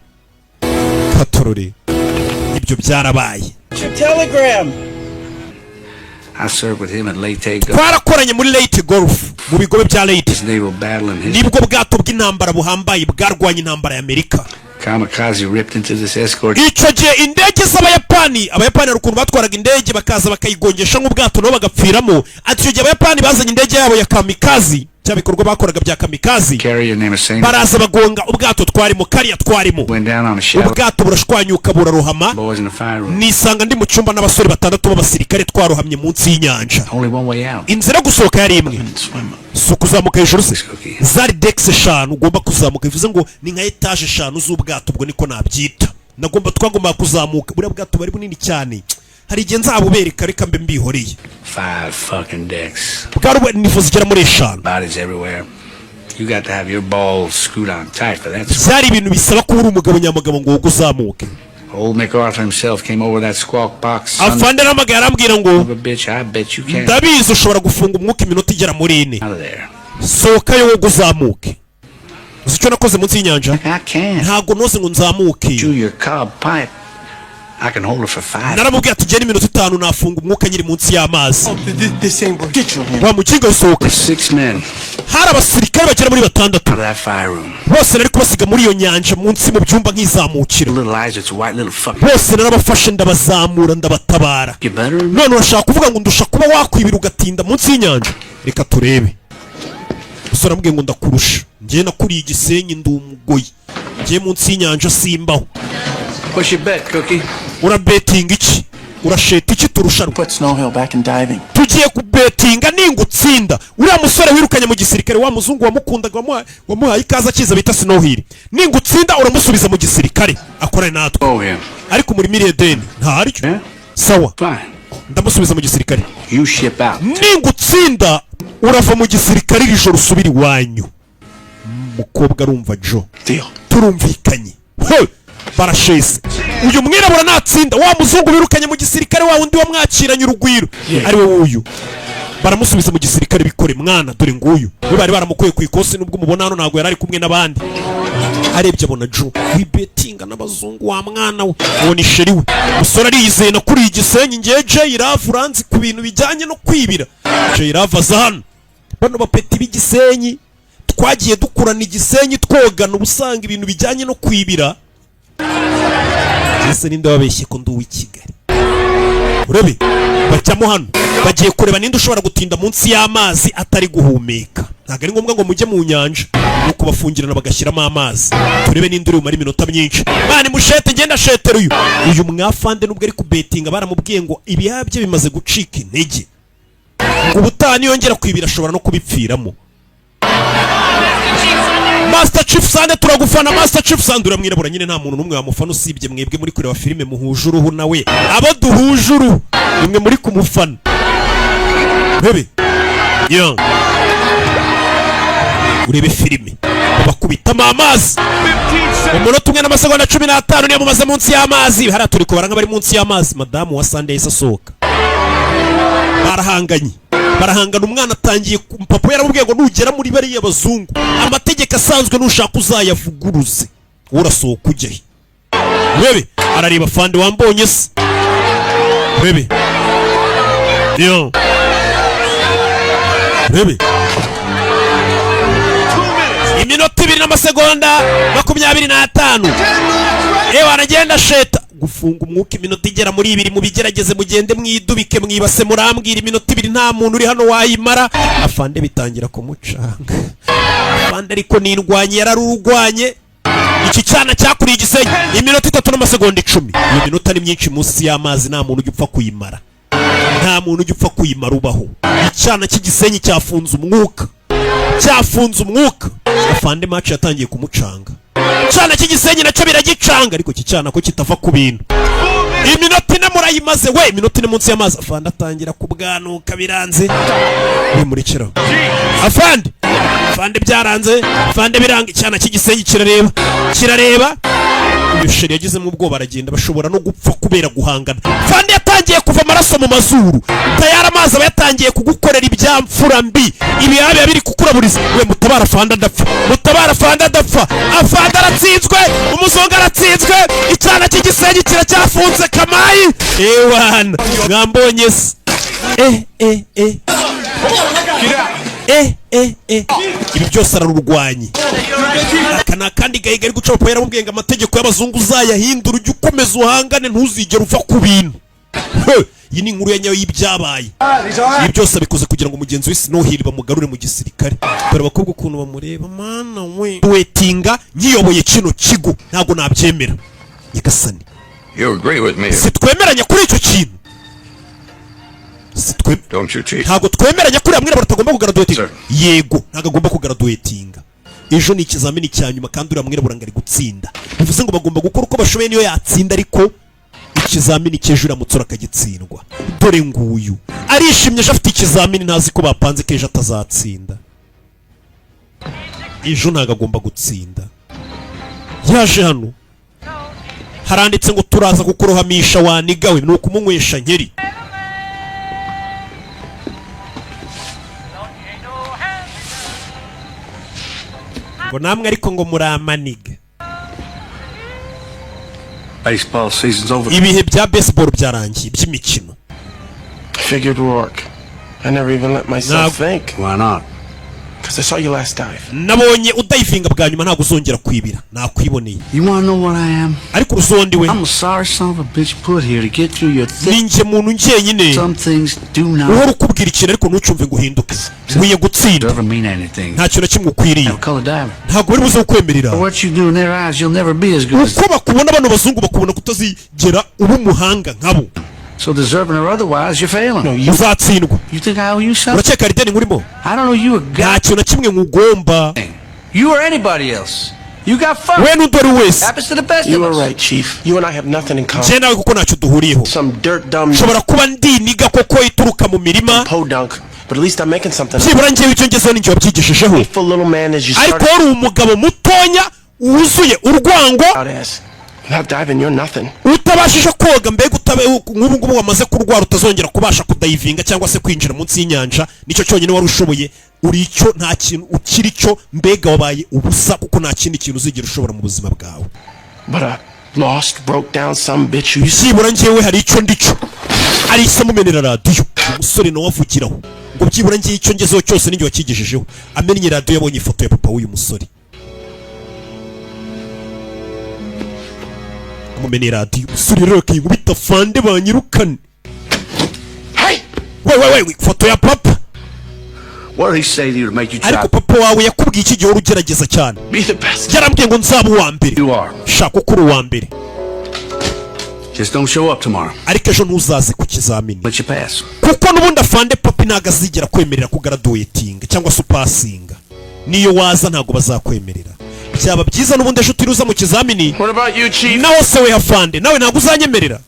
katorore, ibyo byarabaye. Telegram. I served with him at Leyte Gulf. Twarakoranye muri Leyte Gulf, mu bigobe bya Leyte. Naval battle in history. Nibwo bwato bw'intambara buhambaye bwarwanya intambara ya Amerika. Kamikaze ripped into this escort. Icyo gihe indege z'Abayapani, Abayapani hari ukuntu batwaraga indege bakaza bakayigongesha nk'ubwato, nabo bagapfiramo. Ati icyo gihe Abayapani bazanye indege yabo ya kamikazi, cya bikorwa bakoraga bya kamikazi. Carrier named Saint Baraza bagonga ubwato twarimo, kariya twarimo. Went down on a shallow. Ubwato burashwanyuka, burarohama. Boys in the fire room. Nisanga ndi mu cyumba n'abasore batandatu b'abasirikare, twarohamye munsi y'inyanja. Only one way out. Inzira yo gusohoka yari imwe. Si ukuzamuka hejuru se? Zari decks eshanu ugomba kuzamuka, bivuze ngo ni nka etaje eshanu z'ubwato, ubwo niko nabyita. Nagomba, twagombaga kuzamuka. Buriya bwato bari bunini cyane, hari igihe nzabubereka, reka mbe mbihoreye. Five fucking decks. Bwari niveau zigera muri eshanu. Bodies everywhere. You got to have your balls screwed on tight for that. Byari ibintu bisaba kuba uri umugabo nyamugabo ngo wowe uzamuke. Old MacArthur himself came over that squawk box. Son Afande aramagaye, arambwira ngo: of a bitch, I bet you can't. "Ndabizi ushobora gufunga umwuka iminota igera muri 4." Out of there. Sohokayo wowe uzamuke. Uzi icyo nakoze munsi y'inyanja? I can't. Ntabwo noze ngo nzamuke. Chew your cob pipe. I can hold it for 5. Naramubwiye ati: "Genda, iminota 5 nafunga umwuka nyiri munsi y'amazi." This ain't working. Get your hand. Wa mukinga, usohoka. Six men Hari abasirikare bagera muri batandatu. out of that fire room. Bose nari kubasiga muri iyo nyanja munsi mu byumba nk'izamukira. Little Isaac's white little fucking. Bose narabafashe, ndabazamura, ndabatabara. You better. None urashaka kuvuga ngo ndusha kuba wakwibira ugatinda munsi y'inyanja? Reka turebe. Umusore aramubwiye ngo: "Ndakurusha, njyewe nakuriye Igisenyi, ndi umugoyi, njyewe munsi y'inyanja simbaho." What's your bet, Cookie? Urabetinga iki? Urasheta iki turushanwa? Put Snow Hill back in diving. Tugiye kubetinga ningutsinda uriya musore wirukanye mu gisirikare, wa muzungu wamukundaga, wamuhaye ikaze akiza, bita Snow Hill. Ningutsinda uramusubiza mu gisirikare akorane natwe. Oh, him. Ariko muri miliyoni ntaryo. Sawa. Fine. Ndamusubiza mu gisirikare. You ship out. Ningutsinda urava mu gisirikare iri joro, usubira iwanyu. Umukobwa arumva jo. Deal. Turumvikanye. He! Barasheze. Uyu mwirabura natsinda wa muzungu birukanye mu gisirikare, wa wundi wamwakiranye urugwiro, ari we wuyu, baramusubiza mu gisirikare. Bikore mwana, dore nguyu we bari baramukuye ku ikosi. Nubwo umubona hano ntabwo yari ari kumwe n'abandi. Arebye abona Joe wibetinga n'abazungu. Wa mwana we, uwo ni chéri we. Umusore ariyizeye: "Nakuriye Igisenyi ngewe, Jay Love uranzi ku bintu bijyanye no kwibira." Jay Love aza hano. Bano bapeti b'Igisenyi twagiye dukurana Igisenyi, twogana, uba usanga ibintu bijyanye no kwibira. Ese ninde wabeshye ko ndi uw'i Kigali? Urebe, bajyamo hano, bagiye kureba ninde ushobora gutinda munsi y'amazi atari guhumeka. Ntabwo ari ngombwa ngo mujye mu nyanja, ni ukubafungirana bagashyiramo amazi. Turebe ninde uri bumare iminota myinshi. Mani mushete, ngenda shetera uyu mwafande. Nubwo ari kubetinga, baramubwiye ngo ibihaha bye bimaze gucika intege, ngo ubutaha niyongera kwibira ashobora no kubipfiramo. Master Chief Sande, turagufana Master Chief Sande. Uramwirabura nyine, nta muntu n'umwe wamufana usibye mwebwe muri kureba filime muhuje uruhu nawe. Abo duhuje uruhu nimwe muri kumufana. Bebe yo, urebe filime, babakubitamo amazi umunota 1 n'amasegonda 15, niyo mumaze munsi y'amazi. Hariya turi kubara nk'abari munsi y'amazi. Madamu wa Sande yahise asohoka. Barahanganye, barahangana. Umwana atangiye papa yaramubwiye ngo: "Nugera muri bariya bazungu, amategeko asanzwe nushaka uzayavuguruze, urasohoka ujye he?" Urebe, arareba fande wambonye se. Urebe yo, urebe, iminota 2 n'amasegonda 25. Ewe, aragenda sheta gufunga umwuka iminota igera muri 2. Mubigerageze, mugende mwidubike mwibase, murambwira iminota 2 nta muntu uri hano wayimara. Afande bitangira kumucanga. Afande ariko nindwanye, yararurwanye. Iki cyana cyakuriye Igisenyi. Iminota 3 n'amasegonda 10. Iyo minota ni myinshi munsi y'amazi, nta muntu ujya upfa kuyimara, nta muntu ujya upfa kuyimara ubaho. Icyana cy'Igisenyi cyafunze umwuka, cyafunze umwuka. Afande match yatangiye kumucanga. Cyana cy'Igisenyi nacyo biragicanga, ariko iki cyana ko kitava ku bintu. Iminota 4 murayimaze we, iminota 4 munsi y'amazi. Afande atangira kubwanuka, biranze. Wimurekeraho afande, afande byaranze, afande biranga. Icyana cy'Igisenyi kirareba, kirareba. Uyu sheri yagizemo ubwoba, aragenda. Bashobora no gupfa kubera guhangana. Fande yatangiye kuva amaraso mu mazuru. Tayari amazi aba yatangiye kugukorera ibyamfura mbi, ibihaha biba biri kukuraburiza. We mutabara, afande adapfa, mutabara, afande adapfa. Afande aratsinzwe, umuzungu aratsinzwe. Icyana cy'Igisenyi kiracyafunze kamayi. Ewana mwambonye se? Eh eh eh eh eh eh, ibi byose ararurwanye. Aka ni akandi gahiga ari guca. Papa yaramubwiye ngo amategeko y'abazungu uzayahindura, ujye ukomeza uhangane, ntuzigere uva ku bintu. He, iyi ni inkuru ya nyayo y'ibyabaye. Ibi byose abikoze kugira ngo mugenzi we Snohiri bamugarure mu gisirikare. Dore abakobwa ukuntu bamureba. Mana we, wetinga nyiyoboye kino kigo, ntabwo nabyemera nyagasani. You agree with me, Si twemeranya kuri icyo kintu? Don't you, Chief? Ntabwo twemeranya kuri mwirabura atagomba kugraduatinga? Yego, ntabwo agomba kugraduatinga. Ejo ni ikizamini cya nyuma kandi uriya mwirabura ngo ari gutsinda, bivuze ngo bagomba gukora uko bashoboye. Niyo yatsinda, ariko ikizamini cy'ejo uramutse urakagitsindwa. Dore nguyu arishimye, ejo afite ikizamini, ntazi ko bapanze ko ejo atazatsinda. Ejo ntabwo agomba gutsinda. Yaje hano, haranditse ngo turaza kukurohamisha wanigawe. Ni ukumunywesha nkeri. Ngo namwe ariko ngo muramaniga. Baseball season's over. Ibihe bya baseball byarangiye, by'imikino. Figured Rourke. I never even let myself think. Why not? Because I saw you last dive. Nabonye udivinga bwa nyuma, ntabwo uzongera kwibira, nakwiboneye. You wanna know what I am? Ariko uruzondi we. I'm a sorry son of a bitch put here to get through your thick. Ni njye muntu njyenyine Some things do not uhora ukubwira ikintu ariko ntucumve ngo uhinduke. Nkwiye gutsinda. ever mean anything. Nta kintu na kimwe ukwiriye. Color diver. Ntabwo bari buze kukwemerera. What you do in their eyes, you'll never be as good as. Uko bakubona bano bazungu, bakubona kutazigera uba umuhanga nkabo. So deserving or otherwise, you're failing. Uzatsindwa. You think I owe you something? Urakeka hari ideni nkurimo? I don't owe you a Nta kintu na kimwe nkugomba. You or anybody else. You got fucked. We n'undi uwo ari wese. Happens to the best You of are us. right, Chief. You and I have nothing in common. Njye nawe kuko ntacyo duhuriyeho. Some dirt dumb Nshobora kuba ndi nigga koko ituruka mu mirima. podunk, but at least I'm making something. Byibura njyewe icyo ngezeho ninjye wabyigishijeho. Hateful little man as you Ariko started wari umugabo mutonya wuzuye urwango. out as. Not diving, you're nothing. Utabashije koga, mbega utabe nk'ubu ngubu wamaze kurwara, utazongera kubasha kudivinga cyangwa se kwinjira munsi y'inyanja. Nicyo cyonyine wari ushoboye. Uri icyo, nta kintu ukiri cyo, mbega wabaye ubusa kuko nta kindi kintu uzigera ushobora mu buzima bwawe. But a lost, broke down some bitch who used Byibura njyewe hari icyo ndico. Arisa amumenera radiyo. Umusore nawe avugiraho ngo byibura ngiye icyo ngezeho cyose ninjye wakigejejeho. Amennye radiyo, yabonye ifoto ya papa w'uyu musore. Amumeneye radiyo, umusore rero akayikubita fande banyirukane. We we we, ifoto ya papa. What did he say to you to make you try? Ariko papa wawe yakubwiye iki gihe wari ugerageza cyane? Be the best. Yarambwiye ngo nzaba uwa mbere. You are. Shaka uko uri uwa mbere. Just don't show up tomorrow. Ariko ejo ntuzaze ku kizamini. Let you pass. Kuko n'ubundi afande papi ntabwo azigera kwemerera kugraduatinga cyangwa se upassinga. Niyo waza ntabwo bazakwemerera. Byaba byiza n'ubundi ejo utiruza mu kizamini. What about you, Chief? Naho se we afande, nawe ntabwo uzanyemerera?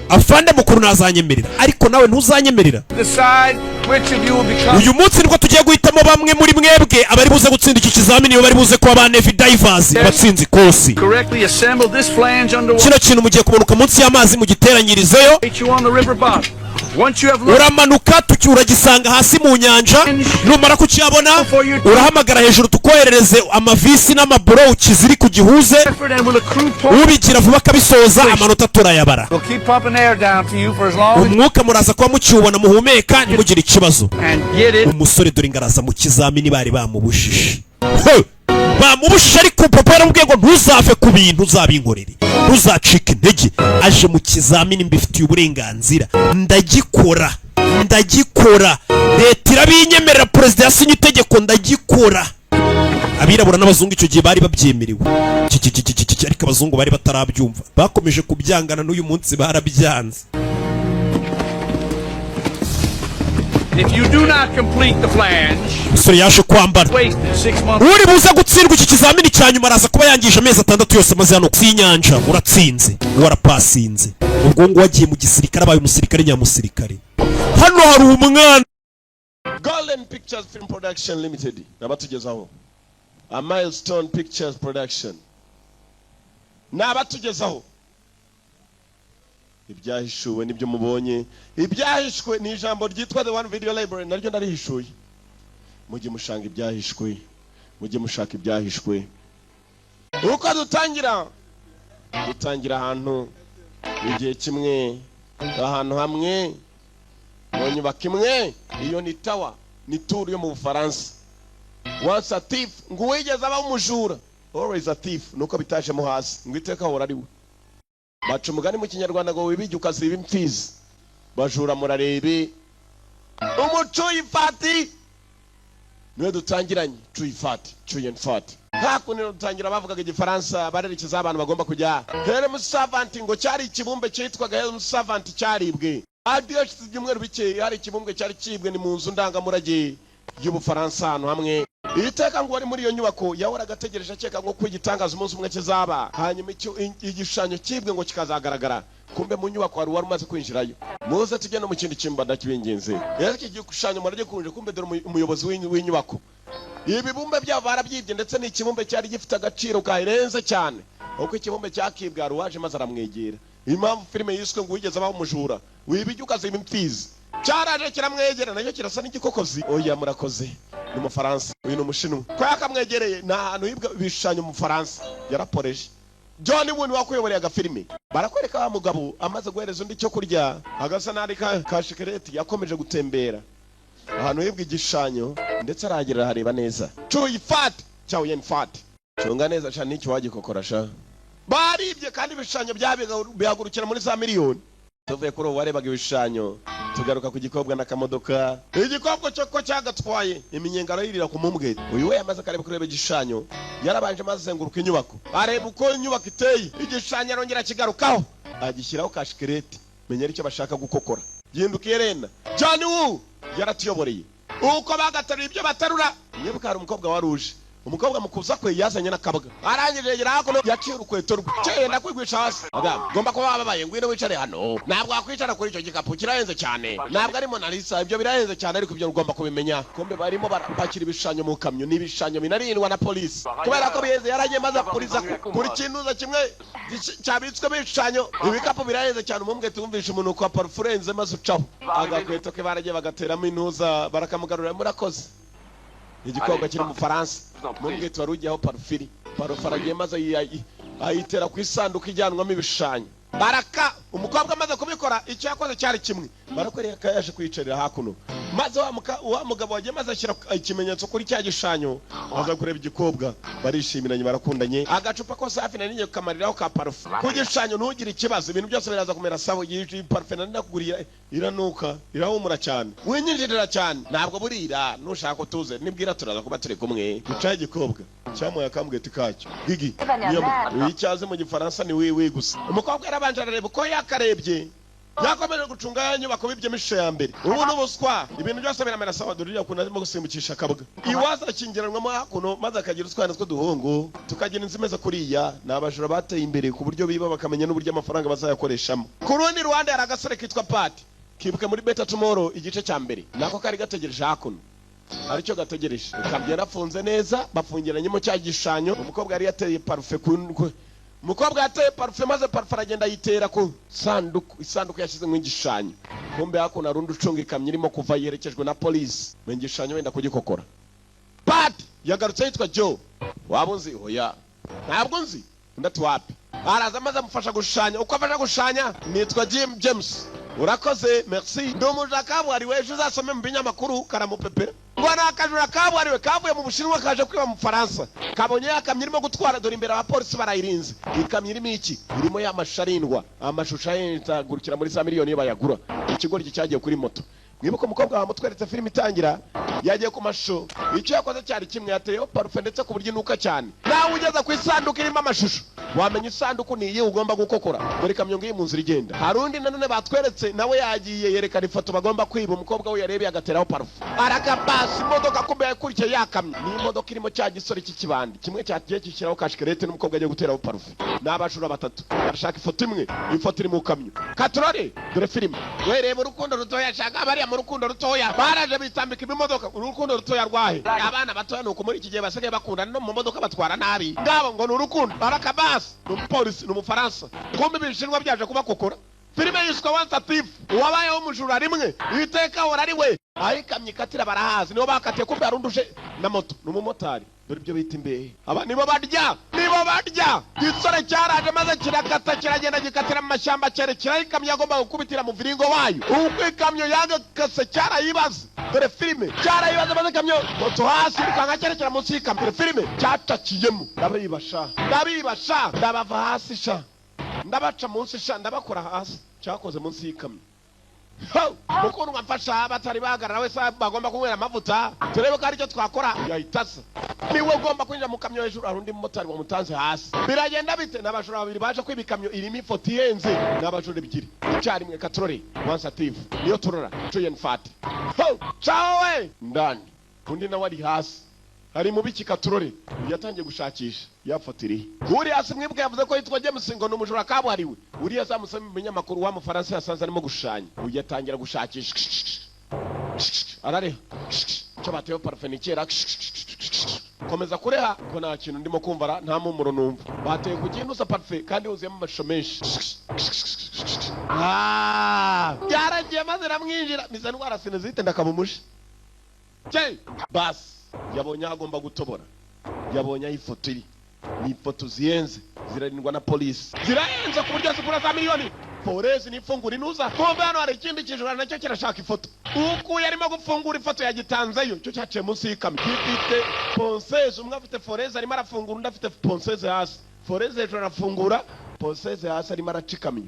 Afande mukuru ntazanyemerera, ariko nawe ntuzanyemerera. Decide which of you will become Uyu munsi nibwo tugiye guhitamo bamwe muri mwebwe abari buze gutsinda iki kizamini, bari buze kuba ba Navy divers batsinze ikosi. correctly assemble this flange underwater. Kino kintu mugiye kumanuka munsi y'amazi mugiteranyirizeyo. Wait you on the river bottom. Once you have looked Uramanuka tuki uragisanga hasi mu nyanja. Numara kukiyabona urahamagara hejuru tukoherereze amavisi n'amaburo ukiziri kugihuze. effort and will accrue points. Ubigira vuba akabisoza, amanota turayabara. We'll keep pumping air down to you for as long as Umwuka muraza kuba mukiwubona muhumeka, ntimugire ikibazo. and get it. Umusore dore ingaraza mu kizamini, bari bamubujije. He! Bamubujije, ariko papa yaramubwiye ngo ntuzave ku bintu, uzabinkorere, ntuzacike intege. Aje mu kizamini, mbifitiye uburenganzira, ndagikora, ndagikora, leta irabinyemerera, perezida yasinye itegeko, ndagikora. Abirabura n'abazungu icyo gihe bari babyemerewe. Ki, ariko abazungu bari batarabyumva, bakomeje kubyangana, n'uyu munsi barabyanze. If you do not complete the flange, Umusore yaje kwambara. wasted 6 months. Uri buze gutsindwa iki kizamini cya nyuma araza kuba yangije amezi 6 yose amaze hano ku y'inyanja. Uratsinze, warapasinze. Ubwo ngubu wagiye mu gisirikare, abaye umusirikare nyamusirikare. Hano hari umwana. Golden Pictures Film Production Limited n'abatugezaho a Milestone Pictures Production n'abatugezaho ibyahishuwe. Nibyo mubonye, ibyahishwe ni ijambo ryitwa The One Video Library, naryo narihishuye. Mujye mushanga ibyahishwe, mujye mushaka ibyahishwe. Uko dutangira ahantu igihe kimwe, ahantu hamwe mu nyubako imwe. Iyo ni tower, ni tour yo mu Bufaransa. Once a thief, ngo uwigeze aba umujura, always a thief, nuko bitajemo hasi ngo iteka ahora ari we. Baca umugani mu Kinyarwanda ngo wibijye ukaziba imfizi. Bajura murarebe. Umucuyifati niwe dutangiranye, cuyifati, cuyenfati. Hakuno dutangira bavugaga Igifaransa, barerekeza aho abantu bagomba kujya. Helm Servant, ngo cyari ikibumbe cyitwaga Helm Servant cyaribwe. Hadi hashize ibyumweru bike hari ikibumbwe cyari cyibwe, ni mu nzu ndangamurage y'Ubufaransa ahantu hamwe. Iri teka ngo wari muri iyo nyubako yahoraga ategereje, akeka ngo ko igitangaza umunsi umwe kizaba, hanyuma igishushanyo cyibwe ngo kikazagaragara. Kumbe mu nyubako hari uwari umaze kwinjirayo. Muze tujye no mu kindi cyumba, ndakibinginze. Rero iki gishushanyo muragikunje. Kumbe dore umuyobozi w'inyubako, ibibumbe byabo barabyibye, ndetse ni ikibumbe cyari gifite agaciro karenze cyane. Uko ikibumbe cyakibwe, hari uwaje maze aramwegera. Impamvu filime yiswe ngo wigeze abaho umujura wibijya ukaziba imfizi, cyaraje kiramwegera, nacyo kirasa n'igikokozi. Oya, murakoze. Ni Umufaransa, uyu ni Umushinwa. Ko yakamwegereye, ni ahantu hibwa ibishushanyo mu Bufaransa. Yaraporeje John Wayne wakuyoboreye agafilime. Barakwereka wa mugabo amaze guhereza undi icyo kurya, agasa n'ari ka shikareti. Yakomeje gutembera ahantu hibwa igishushanyo, ndetse arahagera arareba neza. Cuyi fati cyangwa yen fati, cunga neza sha, n'icyo wagikokora sha. Baribye kandi ibishushanyo bihagurukira muri za miliyoni. Tuvuye kuri ubu warebaga ibishushanyo, tugaruka ku gikobwa n'akamodoka. Igikobwa cyo ko cyagatwaye iminyenga, arayirira ku mumbwe. Uyu we yamaze akareba kureba igishushanyo, yarabanje maze azenguruka inyubako, areba uko inyubako iteye. Igishushanyo arongera akigarukaho, agishyiraho kashikereti, menya icyo bashaka gukokora. Gihinduka iherena. John Woo yaratuyoboreye uko bagateruye ibyo baterura. Mwibuka hari umukobwa wari uje. Umukobwa mu kuza kwe yazanye n'akabwa. Arangije yegera hakuno, yaciye urukweto rwe. Cyenda kwigwisha hasi. Madamu, ugomba kuba wababaye, ngwino wicare hano. Ntabwo wakwicara kuri icyo gikapu, kirahenze cyane. Ntabwo ari Mona Lisa, ibyo birahenze cyane, ariko ibyo ugomba kubimenya. Kumbe barimo barapakira ibishushanyo mu kamyo, ni ibishushanyo binarindwa na polisi kubera ko bihenze. Yaragiye maze apuriza kuri kintuza kimwe cyabitswemo ibishushanyo. Ibikapu birahenze cyane. Umumbwe tumvisha umunuko wa parufe urenze, maze ucaho agakweto ke. Baragiye bagateramo intuza, barakamugarurira. Murakoze. Igikobwa kiri mu Faransa, mumbwete wari ugiyeho parufiri, parufe aragiye maze ayitera ku isanduku ijyanwamo ibishushanyo. Baraka umukobwa amaze kubikora, icyo yakoze cyari kimwe. Barakwereka yaje kwiyicarira hakuno, maze wa mugabo wagiye maze ashyira ikimenyetso kuri cya gishushanyo, aza kureba igikobwa, barishimiranye, barakundanye. Agacupa kose hafi nari ngiye kukamariraho ka parufe ku gishushanyo. Ntugire ikibazo, ibintu byose biraza kumera sawa. Iyi parufe nari nakuguriye iranuka, irahumura cyane, winyinjirira cyane. Ntabwo burira, nushaka utuze, nibwira turaza kuba turi kumwe. Gucaho igikobwa cyamuhaye akambweti kacyo gigi. Niyo icyaze mu Gifaransa ni oui oui gusa. Umukobwa yarabanje arareba uko yakarebye, yakomeje gucunga ya nyubako bibyemo ishusho ya mbere. Ubu n'ubuswa, ibintu byose biramera sawa. Dore uriya ukuntu arimo gusimbukisha akabwa iwaza, akingiranwamo hakuno, maze akagira utwana tw'uduhungu, tukagira inzu imeze kuriya. Ni abajura bateye imbere ku buryo biba bakamenya n'uburyo amafaranga bazayakoreshamo. Ku rundi ruhande hari agasore kitwa Pati, kibuke muri Better Tomorrow igice cya mbere, nako kari gategereje hakuno, aricyo gategereje. Ikamyo yarafunze neza, bafungiranyemo cya gishushanyo. Umukobwa yari yateye parufe ku, umukobwa yateye parufe, maze parufe aragenda ayitera ku sanduku, isanduku yashyizemo igishushanyo. Kumbe hakuno hari undi ucunga ikamyo irimo kuva yerekejwe na polisi mu gishushanyo, wenda kugikokora. Pati yagarutse yitwa Joe. Waba unzi? Oya, ntabwo nzi. Undi ati wapi. Araza maze amufasha gushushanya. Uko afasha gushushanya, nitwa Jim James, urakoze, merci, ndi umujura kabuhariwe, ejo uzasome mu binyamakuru. Karamupepera ngo ni akajura kabuhariwe kavuye mu Bushinwa kaje kwiba mu Bufaransa, kabonye ya kamyo irimo gutwara. Dore imbere abapolisi barayirinze. Ikamyo irimo iki? Irimo ya mashusho arindwa, amashusho ahindagurukira muri za miliyoni iyo bayagura. Ikigoryi cyagiye kuri moto. Mwibuke umukobwa wamutweretse filime itangira, yagiye ku mashusho. Icyo yakoze cyari kimwe, yateyeho parufe, ndetse ku buryo inuka cyane. Nawe ugeze ku isanduku irimo amashusho, wamenya isanduku ni iyi ugomba gukokora. Dore ikamyo ngiyi mu nzira igenda. Hari undi nanone batweretse, nawe yagiye yerekana ifoto bagomba kwiba. Umukobwa we yarebeye agateraho parufe, arakapasi imodoka. Kumbe yakurikiye yakamye ni imodoka irimo cya gisore cy'ikibandi kimwe cyagiye kishyiraho kashikarete, n'umukobwa agiye guteraho parufe. Ni abajura batatu barashaka ifoto imwe, ifoto iri mu kamyo katurore. Dore filime we, reba urukundo rutoya. Shaka bariya mu rukundo rutoya baraje bitambika ibimodoka. Urukundo rutoya rwahe? Abana batoya nuko muri iki gihe basigaye bakundana, no mu modoka batwara nabi. Ngabo ngo ni urukundo, barakabasi. Ni umupolisi, ni Umufaransa. Kumbe ibishinwa byaje kubakokora. Filime yiswe Once a Thief, uwabayeho umujura rimwe iteka ahora ari we. Aho ikamyo ikatira barahazi, nibo bakatiye. Kumbe hari undi uje na moto, ni umumotari. Dore ibyo bita imbehe, aba nibo barya, nibo barya. Igisore cyaraje maze kirakata, kiragenda gikatira mu mashyamba, cyerekeraho ikamyo yagombaga gukubitira mu viringo wayo. Uko ikamyo yagakase cyarayibaze. Dore filime, cyarayibaze maze ikamyo moto hasi irukanga cyerekera munsi y'ikamyo. Dore filime, cyacakiyemo. Ndabibasha, ndabibasha, ndabava hasi sha, ndabaca munsi sha, ndabakora hasi. Cyakoze munsi y'ikamyo. Mukundwa mfasha, batari bahagarara wese bagomba kunywera amavuta, turebe ko aricyo twakora. Yahita asa niwe ugomba kwinjira mu kamyo hejuru. Hari undi mumotari wamutanze hasi. Biragenda bite? N'abajura babiri baje kwiba ikamyo irimo ifoto ihenze. N'abajura ebyiri icyarimwe. Katorore, Once a Thief niyo turora. Chow Yun-Fat cawe we ndani, undi nawe ari hasi hari mu biki. Katurore yatangiye gushakisha yafoto irihe. Uri hasi mwibuke yavuze ko yitwa James, ngo ni umujura kabuhariwe. Uriya azamusoma mu binyamakuru, wa Mufaransa yasanze arimo gushushanya. Uyu atangira gushakisha, arareha icyo bateyeho parufe ni kera. Komeza kureha ko nta kintu ndimo kumva ra, nta mpumuro numva. Bateye ku kintu usa parufe kandi huzuyemo amashusho menshi. Ah, byaragiye maze ramwinjira miza ndwara sinusite, ndakaba umushi. Basi yabonye aho agomba gutobora, yabonye aho ifoto iri. Ni ifoto zihenze, zirarindwa na polisi, zirahenze ku buryo zigura za miliyoni. Forezi nifungura inuza. Kumbe hano hari ikindi kijura nacyo kirashaka ifoto. Uku yarimo gufungura ifoto yagitanzeyo, cyo cyaciye munsi y'ikamyo gifite ponceuse. Umwe afite foreuse arimo arafungura, undi afite ponceuse hasi. Foreuse hejuru arafungura, ponceuse hasi arimo araca ikamyo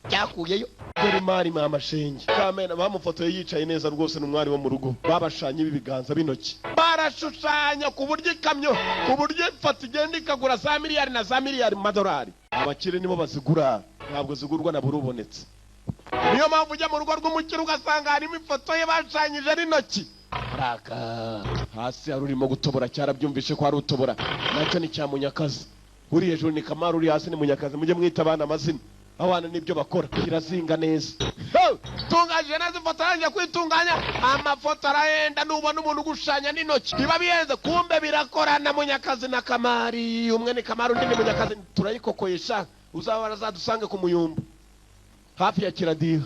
cyakuyeyo. Dore imari mama shenge kamena, bamufotoye yicaye neza rwose, ni umwari wo mu rugo. Babashanye ibiganza b'intoki, barashushanya ku buryo ikamyo, ku buryo ifoto igenda ikagura za miliyari na za miliyari mu madolari. Abakire nibo bazigura, ntabwo zigurwa na buri ubonetse. Niyo mpamvu ujya mu rugo rw'umukire ugasanga harimo ifoto ye bashushanyije n'intoki. Raka hasi hari urimo gutobora, cyarabyumvishe ko hari utobora. Nacyo ni cya Munyakazi. Uri hejuru ni Kamara, uri hasi ni Munyakazi. Mujye mwita abana amazina, abana nibyo bakora. Kirazinga neza. Tunganyije neza ifoto, arangije kwitunganya. Amafoto arahenda, nubona umuntu ugushushanya n'intoki biba bihenze. Kumbe birakorana, Munyakazi na Kamari. Umwe ni Kamari, undi ni Munyakazi. Turayikokoyesha, uzaba azadusange ku Muyumbu hafi ya Kiradiha.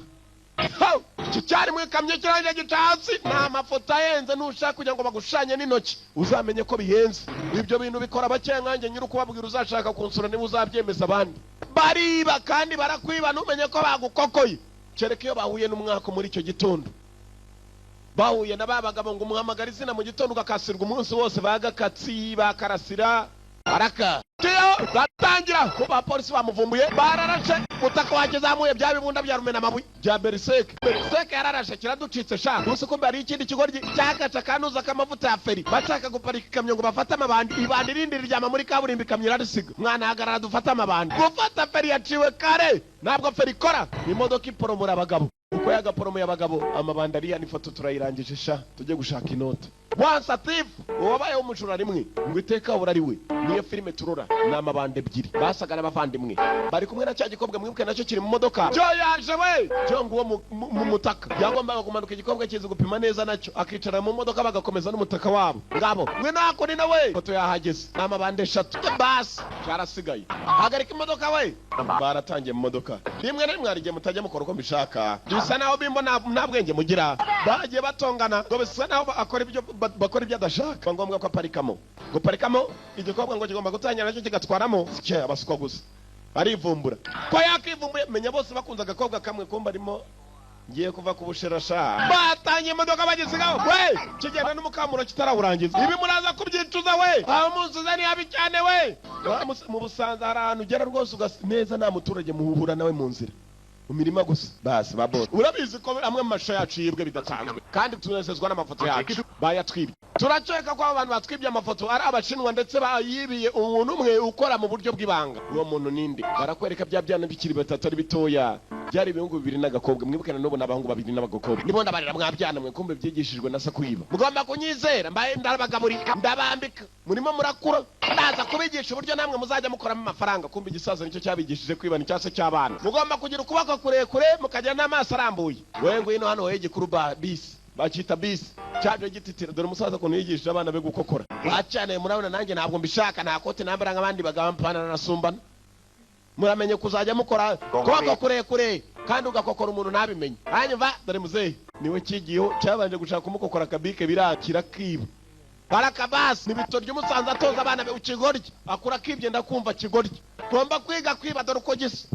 Iki cyari mu ikamyo kirangiye gica hasi. Ni amafoto ahenze. Nushaka kugira ngo bagushushanye n'intoki, uzamenye ko bihenze. Ibyo bintu bikora bakeya nkanjye nyiri ukubabwira. Uzashaka kunsura niba uzabyemeza. Abandi bariba kandi barakwiba, ntumenye ko bagukokoye, kereka iyo bahuye n'umwaka muri icyo gitondo, bahuye na ba bagabo ngo umuhamagara izina mu gitondo ugakasirwa umunsi wose, bagakatsi bakarasira araka tiyo batangira ko abapolisi bamuvumbuye, bararashe. Umutaka wakizamuye bya bibunda bya rumena amabuye bya beriseke. Beriseke yararashe, kiraducitse sha. Gusa kumbe hari ikindi kigoryi cyakaca kanuza k'amavuta ya feri, bashaka guparika ikamyo ngo bafate amabandi. Ibandi rindi riryama muri kaburimbo, ikamyo irarisiga. Mwana hagarara dufate amabandi. Gufata feri yaciwe kare, ntabwo feri ikora. Imodoka iporomora abagabo, uko yagaporomoye abagabo amabandi ariya. N'ifoto turayirangije sha, tujye gushaka inota. Once a Thief, uwabayeho umujura rimwe ngo iteka ahora ari we, niyo filime turora. Ni amabandi ebyiri basaga n'abavandimwe, bari kumwe na cya gikobwa mwibuke, nacyo kiri mu modoka. Cyo yaje we, cyo nguwo mu mutaka yagombaga kumanuka. Igikobwa kizi gupima neza, nacyo akicara mu modoka, bagakomeza n'umutaka wabo. Ngabo mwe nako ni nawe foto yahageze. Ni amabandi eshatu basi cyarasigaye. Hagarika imodoka we, baratangiye mu modoka. Rimwe na rimwe hari igihe mutajya mukora uko mbishaka, bisa naho bimbo nta bwenge mugira. Bagiye batongana ngo bisa naho akora ibyo bakora ibyo adashaka. Biba ngombwa ko aparikamo. Guparikamo, igikobwa ngo kigomba gutangira nacyo kigatwaramo. Cye abaswa gusa arivumbura ko yakivumbuye. Menya bose bakunze agakobwa kamwe, kumba arimo ngiye kuva ku bushera sha. Batangiye imodoka bagisigaho we, kigenda n'umukamuro kitarawurangiza. Ibi muraza kubyicuza we, aho munsize ni habi cyane we. Mu Busanza hari ahantu ugera rwose ugasa neza, nta muturage muhura nawe mu nzira. Mu mirima gusa. Basi ba boss, urabizi ko amwe mu mashusho yacu yibwe bidasanzwe, kandi tunezezwa n'amafoto yacu. Bayatwibye, turakeka ko abo bantu batwibye amafoto ari Abashinwa, ndetse bayibiye umuntu umwe ukora mu buryo bw'ibanga. Uwo muntu ninde? Barakwereka bya byana bikiri batatu, ari bitoya, byari ibihungu bibiri n'agakobwa. Mwibuke na n'ubu ni abahungu babiri n'abagakobwa. Nibo ndabarira mwabyana mwe, kumbe byigishijwe na se kwiba. Mugomba kunyizera, mbaye ndabagaburira, ndabambika, murimo murakura, ndaza kubigisha uburyo namwe muzajya mukoramo amafaranga. Kumbe igisaza nicyo cyabigishije kwiba, ni cyase cy'abana. Mugomba kugira ukuboko kurekure, mukagira n'amaso arambuye. Wowe ngwino hano, wowe gikuru ba bisi bakita bisi cyaje gititira. Dore umusaza ukuntu yigishije abana be gukokora. Bacaniye, murabona nanjye ntabwo mbishaka, nta kote nambara nk'abandi bagabo, mpana nasumbana. Muramenye kuzajya mukora kuboko kurekure, kandi ugakokora umuntu ntabimenye. Hanyuma dore muzehe niwe kigiyeho, cyabanje gushaka kumukokora akabike birakira kiba barakabasi. Ni bito ry'umusanzu atoza abana be ukigoryi, akura kibye. Ndakumva kigoryi, ugomba kwiga kwiba. Dore uko gisa,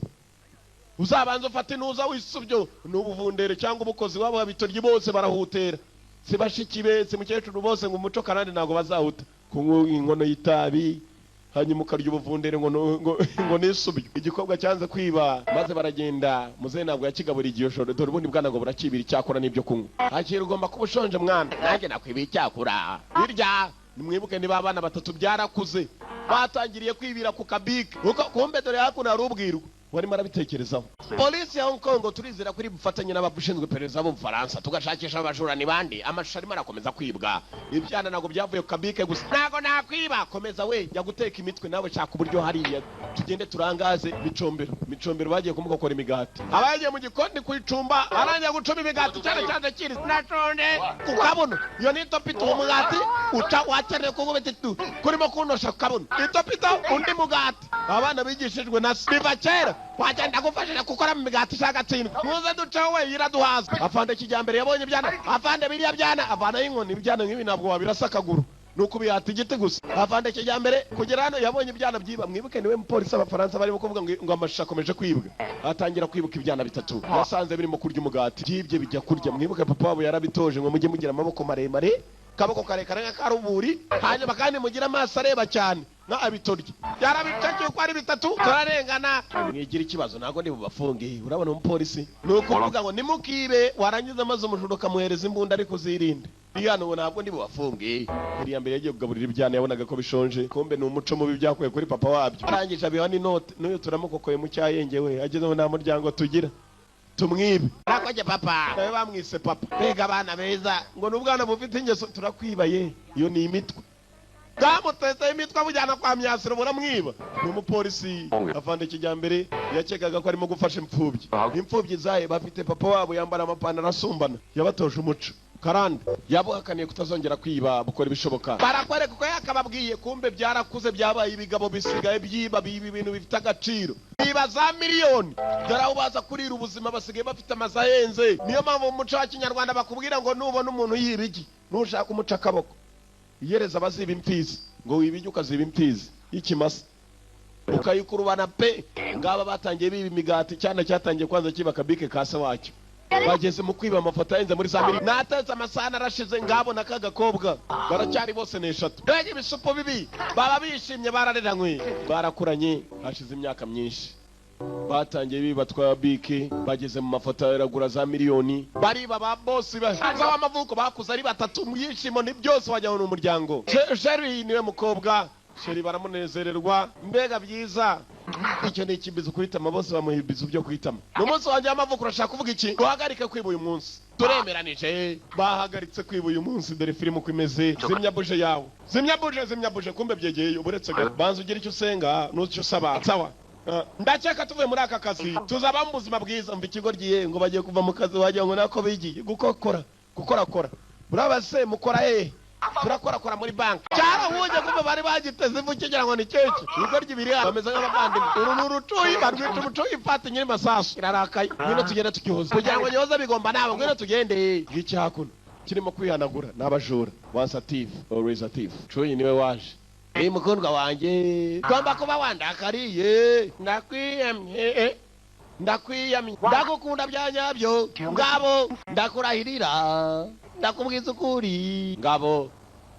uzabanza ufate intuza wisubyo ni ubuvundere cyangwa umukozi wabo. Abitoryi bose barahutera, si bashiki be, si mukecuru, bose ngo umuco karande ntabwo bazahuta. Kunywa inkono y'itabi hanyuma ukarya ubuvundere ngo nisubyo. Igikobwa cyanze kwiba, maze baragenda. Muzehe ntabwo yakigaburiye igihe shoro. Dore ubundi bwana ngo burakibira icyakora n'ibyo kunywa. Akira, ugomba kuba ushonje mwana, nanjye nakwibiye icyakura birya. Nimwibuke niba abana batatu byarakuze, batangiriye kwibira ku kabike uko. Kumbe dore hakuno hari ubwirwa warimo arabitekerezaho. Polisi ya Hong Kong turizera kuri bufatanye n'abashinzwe iperereza b'Ubufaransa, tugashakisha abajura ni bande. Amashusho arimo arakomeza kwibwa. Ibyana ntabwo byavuye ku kabike gusa. Ntabwo nakwiba, komeza we, jya guteka imitwe nawe, shaka uburyo hariya tugende turangaze Micombero. Micombero bagiye kumukokora imigati, abagiye mu gikoni kuyicumba, arangiye gucuma imigati cyane cyane kiri naconde ku kabuno. Iyo ni itopito, uwo mugati uca wakeneye kugubita itu kurimo kunosha ku kabuno itopito undi mugati. Abana bigishijwe na se biva kera, wagenda gufashije gukora mu migati ishaka tsindwa. Muze duceho we, iraduhaza. Afande kijyambere yabonye ibyana, afande biriya byana avanaho inkoni. Ibyana nk'ibi ntabwo wabirasa akaguru, ni ukubihata igiti gusa. Afande kijyambere kugera hano yabonye ibyana byiba. Mwibuke niwe mupolisi Abafaransa barimo kuvuga ngo amashusho akomeje kwibwa. Atangira kwibuka ibyana bitatu yasanze birimo kurya umugati byibye, bijya kurya. Mwibuke papa wabo yarabitoje ngo mujye mugira amaboko maremare, kaboko karekare nk'akaruburi, hanyuma kandi mugire amaso areba cyane nka abitoryi. Byarabicakiye uko ari bitatu, turarengana, mwigira ikibazo, ntabwo ndi bubafunge. Urabona umupolisi ni ukuvuga ngo nimukibe, warangiza maze umujura ukamuhereza imbunda ariko uzirinde. Hano ubu ntabwo ndi bubafunge. Iriya mbere yagiye kugaburira ibyana, yabonaga ko bishonje. Kumbe ni umuco mubi byakuye kuri papa wabyo. Arangije abiha n'inote. N'uyu turamukokoye mu cyayenge, we ageze ngo nta muryango tugira tumwibe. Arakoje papa nawe, bamwise papa. Mbega abana beza, ngo ni ubwana bufite ingeso. Turakwibaye, iyo ni imitwe bwamutezeho imitwe, bujyana kwa myasiro, buramwiba. Ni umupolisi afande kijyambere yakekaga ko arimo gufasha imfubyi. Imfubyi zaye bafite papa wabo yambara amapantaro asumbana, yabatoje umuco karande, yabuhakaniye kutazongera kwiba, bukora ibishoboka. Barakwereka uko yakababwiye, kumbe byarakuze, byabaye ibigabo, bisigaye byiba, biba ibintu bifite agaciro, biba za miliyoni. Dore aho baza kurira ubuzima, basigaye bafite amazu ahenze. Niyo mpamvu mu muco wa kinyarwanda bakubwira ngo nubona umuntu yiba igi, nushaka umuca akaboko. Iyereza abaziba imfizi, ngo wiba igi ukaziba imfizi y'ikimasa ukayikurubana pe. Ngaba batangiye biba imigati, cyane cyatangiye kwanza kiba akabike ka se wacyo, bageze mu kwiba amafoto ahenze muri za miliyoni. Natetse amasahani arashize, ngabona k'agakobwa baracyari bose ni eshatu. Mbega ibisupu bibi, baba bishimye, barareranywe, barakuranye. Hashize imyaka myinshi, batangiye biba twa bike, bageze mu mafoto aragura za miliyoni, bariba ba bosi b'amavuko, bakuze ari batatu mu byishimo ni byose, wajya ni umuryango. Sheri niwe mukobwa, Sheri baramunezererwa. Mbega byiza! Icyo ni ikibizo kuhitama, bose bamuha ibizu byo kuhitama. Mu munsi wanjye w'amavuko urashaka kuvuga iki? Duhagarike kwiba uyu munsi, turemeranije. Bahagaritse kwiba uyu munsi. Dore filime uko imeze. Zimya buje yawe, zimya buje, zimya buje. Kumbe byegeye uburetse gato, banza ugire icyo usenga n'icyo usaba. Sawa. Ndakeka tuvuye muri aka kazi tuzaba mu buzima bwiza. Mva ikigo ryiye ngo bagiye kuva mu kazi, wagira ngo nako bigiye gukokora gukorakora. Uraba se mukora hehe? Turakorakora muri banki. Cyarahuje, kumbe bari bagiteze ivu kigira ngo ni keke. Ibigo ry'ibiri hano bameze nk'abavandimwe. Uru ni urucuyi, barwita umucuyi. Ifata nyiri masasu irarakaye. Ngwino tugende tukihoza, kugira ngo gihoza bigomba nabo. Ngwino tugende. Ngiki hakuno kirimo kwihanagura n'abajura. Once a thief, always a thief. Cuyi niwe waje. Iyi mukundwa wanjye, ugomba kuba wandakariye. Ndakwiyamye, ndakwiyamye, ndagukunda bya nyabyo. Ngabo ndakurahirira, ndakubwiza ukuri ngabo.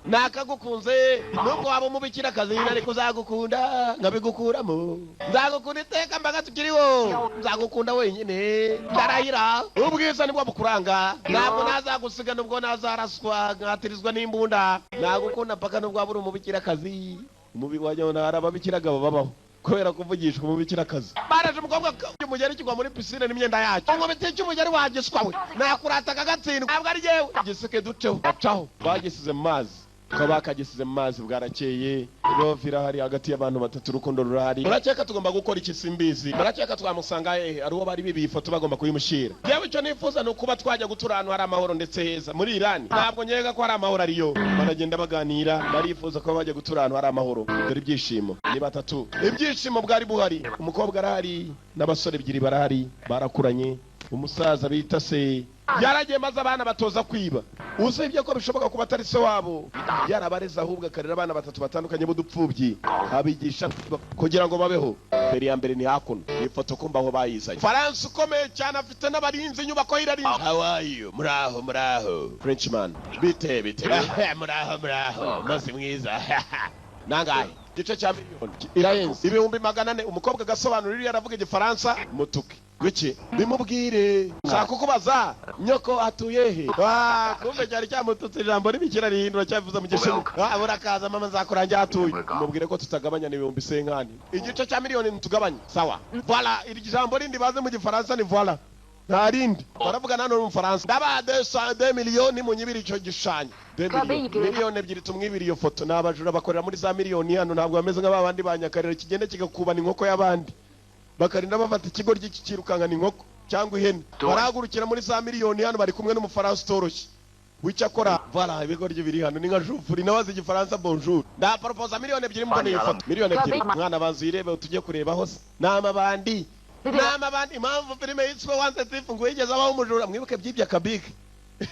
Nakagukunze nubwo waba umubikirakazi, ariko uzagukunda nkabigukuramo. Nzagukunda iteka mbaga tukiriho, nzagukunda wenyine, ndarahira. Ubwiza nibwo bukuranga, ntabwo nazagusiga nubwo nazaraswa nkatirizwa n'imbunda. Nagukunda mpaka nubwo waba uri umubikirakazi. Umubi wajya hari ababikiragabo babaho kubera kuvugishwa umubikirakazi. Baraje umukobwa, umugeri kigwa muri pisine n'imyenda yacyo. Ngo biti cy'umugeri wagiswa we, nakurata akagatsindwa, ntabwo ari jyewe. Giseke duceho, bacaho bagisize mu mazi, ko bakagisize mu mazi. Bwarakeye, love irahari hagati y'abantu batatu, urukundo rurahari. Murakeka tugomba gukora iki? Simbizi. Murakeka twamusanga hehe? Ari uwo bari bibiye ifoto, bagomba kuyimushyira. Yewe, icyo nifuza ni ukuba twajya gutura ahantu hari amahoro ndetse heza. Muri Irani ntabwo nkeka ko hari amahoro ariyo. Baragenda baganira, barifuza kuba bajya gutura ahantu hari amahoro. Dore ibyishimo ni batatu, ibyishimo bwari buhari. Umukobwa arahari n'abasore ebyiri barahari, barakuranye. Umusaza bita se yaragiye, maze abana batoza kwiba. Usibye ko bishoboka kuba atari se wabo yarabareze, ahubwo akarera abana batatu batandukanye b'udupfubyi, abigisha kwiba kugira ngo babeho. Feri ya mbere ni hakuno, iyi foto kumva aho bayizanye. Faransa ukomeye cyane, afite n'abarinzi, inyubako ye irarinze. How are you? Muraho, muraho. Frenchman, bite bite? Muraho, muraho, umunsi mwiza. Nangahe? Igice cya miliyoni, irahenze, 400,000. Umukobwa agasobanura, iriya aravuga Igifaransa. Mutuke gwiki bimubwire, shaka kukubaza nyoko atuye he? Ah, kumbe cyari cyamututse, ijambo ribikira rihindura cyavuze mu Gishinwa. Ah, urakaza mama, nzakurangira atuye, mubwire ko tutagabanya n'ibihumbi senkani. Igice cya miliyoni ntitugabanya, sawa? Voilà, iri jambo rindi baze mu Gifaransa ni voilà, nta rindi baravuga nano mu Faransa. Ndabaha 2 miliyoni munyibiri icyo gishushanyo. 2 miliyoni, 2 miliyoni tumwibiri iyo foto. Ni abajura bakorera muri za miliyoni hano, ntabwo bameze nk'abandi ba Nyakarere kigenda kigakubana inkoko y'abandi, bakarinda bafata ikigo kikirukankana inkoko cyangwa ihene. Barahagurukira muri za miliyoni hano, bari kumwe n'Umufaransa utoroshye wicyakora. Voilà, ibigoryi biri hano ni nka jufuri nawe azi Igifaransa. Bonjour, ndaporopoza 2 miliyoni mbona iyi foto, 2 miliyoni. Mwana, banza uyirebe, tujye kureba hose. Ni amabandi, ni amabandi. Impamvu filime yiswe Once a Thief, ngo yigeze abaho umujura. Mwibuke byibye akabike,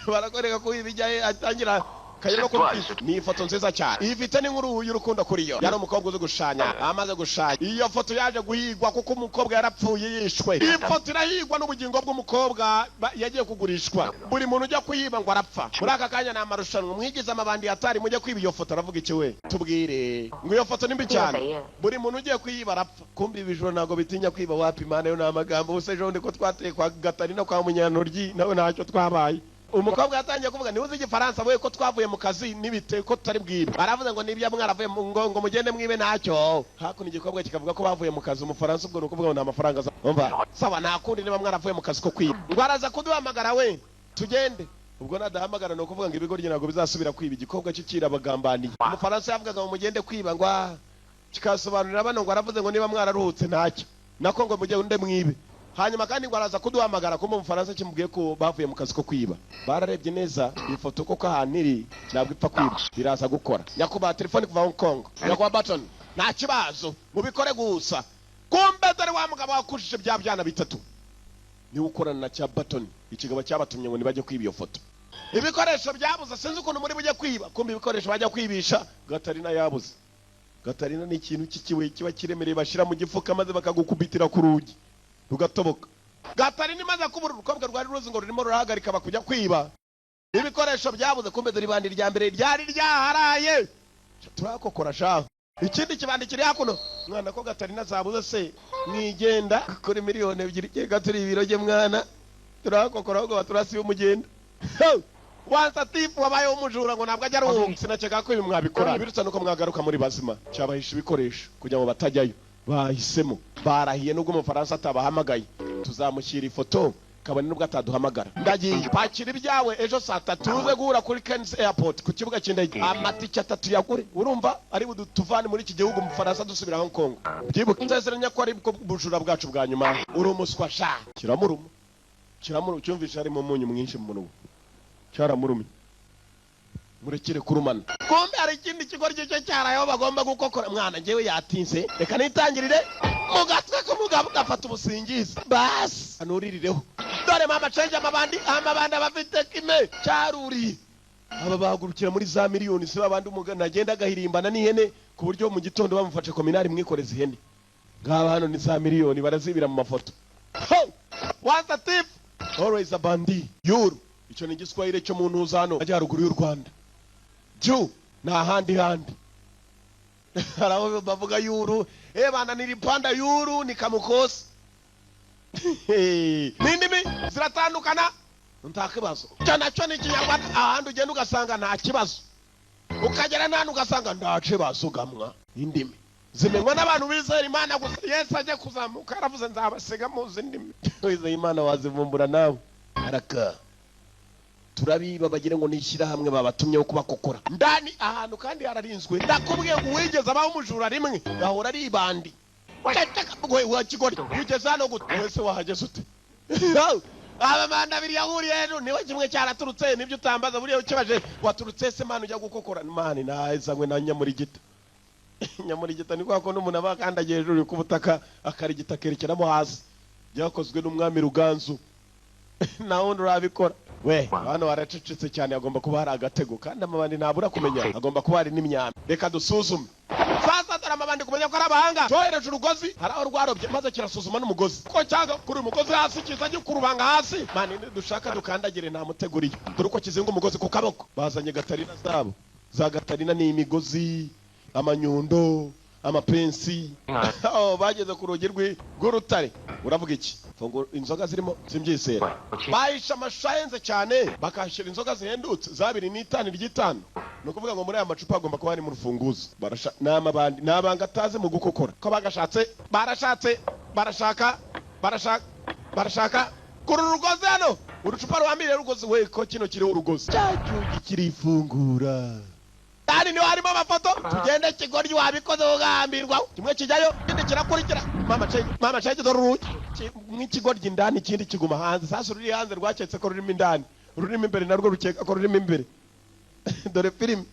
barakwereka ko ibijyaye atangira kajya no kuri. Ni ifoto nziza cyane, ifite n'inkuru y'urukundo kuri yo. Yari umukobwa uzi gushushanya. Amaze gushushanya iyo foto, yaje guhigwa kuko umukobwa yarapfuye yishwe. Iyi foto irahigwa n'ubugingo bw'umukobwa, yagiye kugurishwa. Buri muntu ujya kuyiba ngo arapfa. Muri aka kanya ni amarushanwa, mwigize amabandi atari mujye kwiba iyo foto. Aravuga iki we? Tubwire ngo iyo foto ni mbi cyane, buri muntu ugiye kuyiba arapfa. Kumbi ibijura ntabwo bitinya kwiba. Wapi mana, yo ni amagambo. Ubuse ejo bundi ko twateye kwa Gatarina, kwa Munyantoryi, nawe ntacyo twabaye. Umukobwa yatangiye kuvuga, niba uzi Igifaransa we, ko twavuye mu kazi n'ibite ko tutari bwibe. Aravuze ngo nibyo mwaravuye ngo mugende mwibe ntacyo. Hakuno igikobwa kikavuga ko bavuye mu kazi. Umufaransa ubwo ni ukuvuga ngo nta mafaranga aza. Umva, sawa, nta kundi, niba mwaravuye mu kazi ko kwiba, ngo araza kuduhamagara we tugende. Ubwo nadahamagara ni ukuvuga ngo ibigoryi ntabwo bizasubira kwiba. Igikobwa cyo kirabagambaniye. Umufaransa yavugaga ngo mugende kwiba, ngo kikasobanurira bano ngo aravuze ngo niba mwararuhutse ntacyo, nako ngo mugende mwibe, hanyuma kandi ngo araza kuduhamagara. Kumva Umufaransa kimubwiye ko bavuye mu kazi ko kwiba. Bararebye neza iyi foto koko ahantu iri ntabwo ipfa kwiba, biraza gukora. Nyakubahwa, telefone kuva Hong Kong. Nyakubahwa Barton, nta kibazo, mubikore gusa. Kumbe dore wa mugabo wakujije bya byana bitatu niwe ukorana na cya Barton, ikigabo cyabatumye ngo nibajye kwiba iyo foto. Ibikoresho byabuze, sinzi ukuntu muri bujye kwiba. Kumbe ibikoresho bajya kwibisha, Gatarina yabuze. Gatarina ni ikintu cy'ikibuye kiba kiremereye, bashyira mu gifuka maze bakagukubitira ku rugi rugatoboka. Gatarina imaze kubura, urukobwa rwari ruzi ngo rurimo rurahagarika bakujya kwiba ibikoresho byabuze. Kumbe dore ibandi rya mbere ryari ryaharaye, turakokora shaho. Ikindi kibandi kiri hakuno, mwana, ko Gatarina zabuze se mwigenda kuri 2 miliyoni kega turi ibiroge mwana, turakokora ahubwo baturasiye umugenda. Once a thief, wabayeho umujura, ngo ntabwo ajya aruhuka. Sinakeka ko ibi mwabikora, birutse nuko mwagaruka muri bazima. Cyabahisha ibikoresho kugira ngo batajyayo. Bahisemo, barahiye, nubwo Umufaransa atabahamagaye tuzamushyira ifoto, kabone nubwo ataduhamagara. Ndagiye, pakira ibyawe, ejo saa 3 tuze guhura kuri Ken's Airport, ku kibuga cy'indege. Amatike atatu yagure, urumva ari budutuvane muri iki gihugu Umufaransa dusubira Hong Kong. Byibuke nzezeranya ko ari bwo bujura bwacu bwa nyuma. Uri umuswa sha. Kiramuruma, kiramuruma, cyumvisha harimo umunyu mwinshi mu munwa, cyaramurumye. Murekere kurumana. Kumbe hari ikindi kigo cyo cyarayeho bagomba gukokora. Mwana, njyewe yatinze, reka nitangirire mu gatwe k'umugabo gafata ubusingizi basi anuririreho. Dore mama cenje, amabandi, amabandi abafite kime cyaruriye. Aba bahagurukira muri za miliyoni, si babandi umugana agenda agahirimbana n'ihene ku buryo mu gitondo bamufashe kominari mwikoreza ihene. Ngaba hano ni za miliyoni barazibira mu mafoto. Once a thief, always a bandit. Yuru, icyo ni Igiswahili cyo mu ntuza hano majyaruguru y'u Rwanda. Ju Nta handi handi hari aho bavuga yuru. Eh bana, nilipanda yuru nikamukosa. N'indimi ziratandukana, nta kibazo. Icyo nacyo ni Ikinyarwanda. Ahandi ugenda ugasanga nta kibazo, ukagera n'ahandi ugasanga nta kibazo. Gamwa indimi zimenywa n'abantu bizera Imana gusa. Yesu ajya kuzamuka yaravuze: "Nzabasiga muzi indimi." Wizeye Imana wazivumbura nawe. Araka turabiba, bagira ngo ni ishyirahamwe babatumye wo kubakokora ndani ahantu, kandi hararinzwe. Ndakubwiye ngo uwigeze abaho umujura rimwe gahora ari ibandi. We wa kigori, ugeze hano gute? Wese wahageze ute? Abamanda abiri yahuriye hejuru, niwe kimwe cyaraturutse. Nibyo utambaza buriya ukibaje waturutse se mani ujya gukokora mani nazanywe na nyamurigita. Nyamurigita ni kwa kundi umuntu aba akandagiye hejuru ku butaka, akarigita akerekeramo hasi. Byakozwe n'umwami Ruganzu, nta wundi urabikora. We hano haracecetse cyane, hagomba kuba hari agatego, kandi amabandi ntabura kumenya, hagomba kuba hari n'imyambi. Reka dusuzume sasa. Dore amabandi kumenya ko ari abahanga, cyohereje urugozi, hari aho rwarobye maze kirasuzuma n'umugozi ko cyangwa kuri uyu mugozi hasi kiza gikurubanga hasi. Mani dushaka dukandagire, nta mutego uriyo. Dore uko kizinga umugozi ku kaboko. Bazanye gatarina zabo. Za gatarina ni imigozi, amanyundo, amapensi. Oh, bageze ku rugi rw'urutare. Uravuga iki? Fungura. Inzoga zirimo simbyizera. Bahishe amashusho ahenze cyane, bakahashyira inzoga zihendutse za 2.5 ry'itanu. Ni ukuvuga ngo muri aya macupa hagomba kuba harimo urufunguzo. Barasha ni amabandi, ni abanga atazi mu gukokora ko bagashatse. Barashatse, barashaka, barashaka, barashaka kuri uru rugozi hano, urucupa ruhambiriye rugozi. We ko kino kiriho urugozi, cya cyugi kirifungura. Kandi niho harimo amafoto. Tugende kigoryi, wabikoze ugahambirwa. Kimwe kijyayo, ikindi kirakurikira. Mama cenge, mama cenge, dore urugi. Nk'ikigoryi indani, ikindi kiguma hanze. Sasa ruri hanze rwaketse ko rurimo indani, rurimo imbere narwo rukeka ko rurimo imbere. Dore filime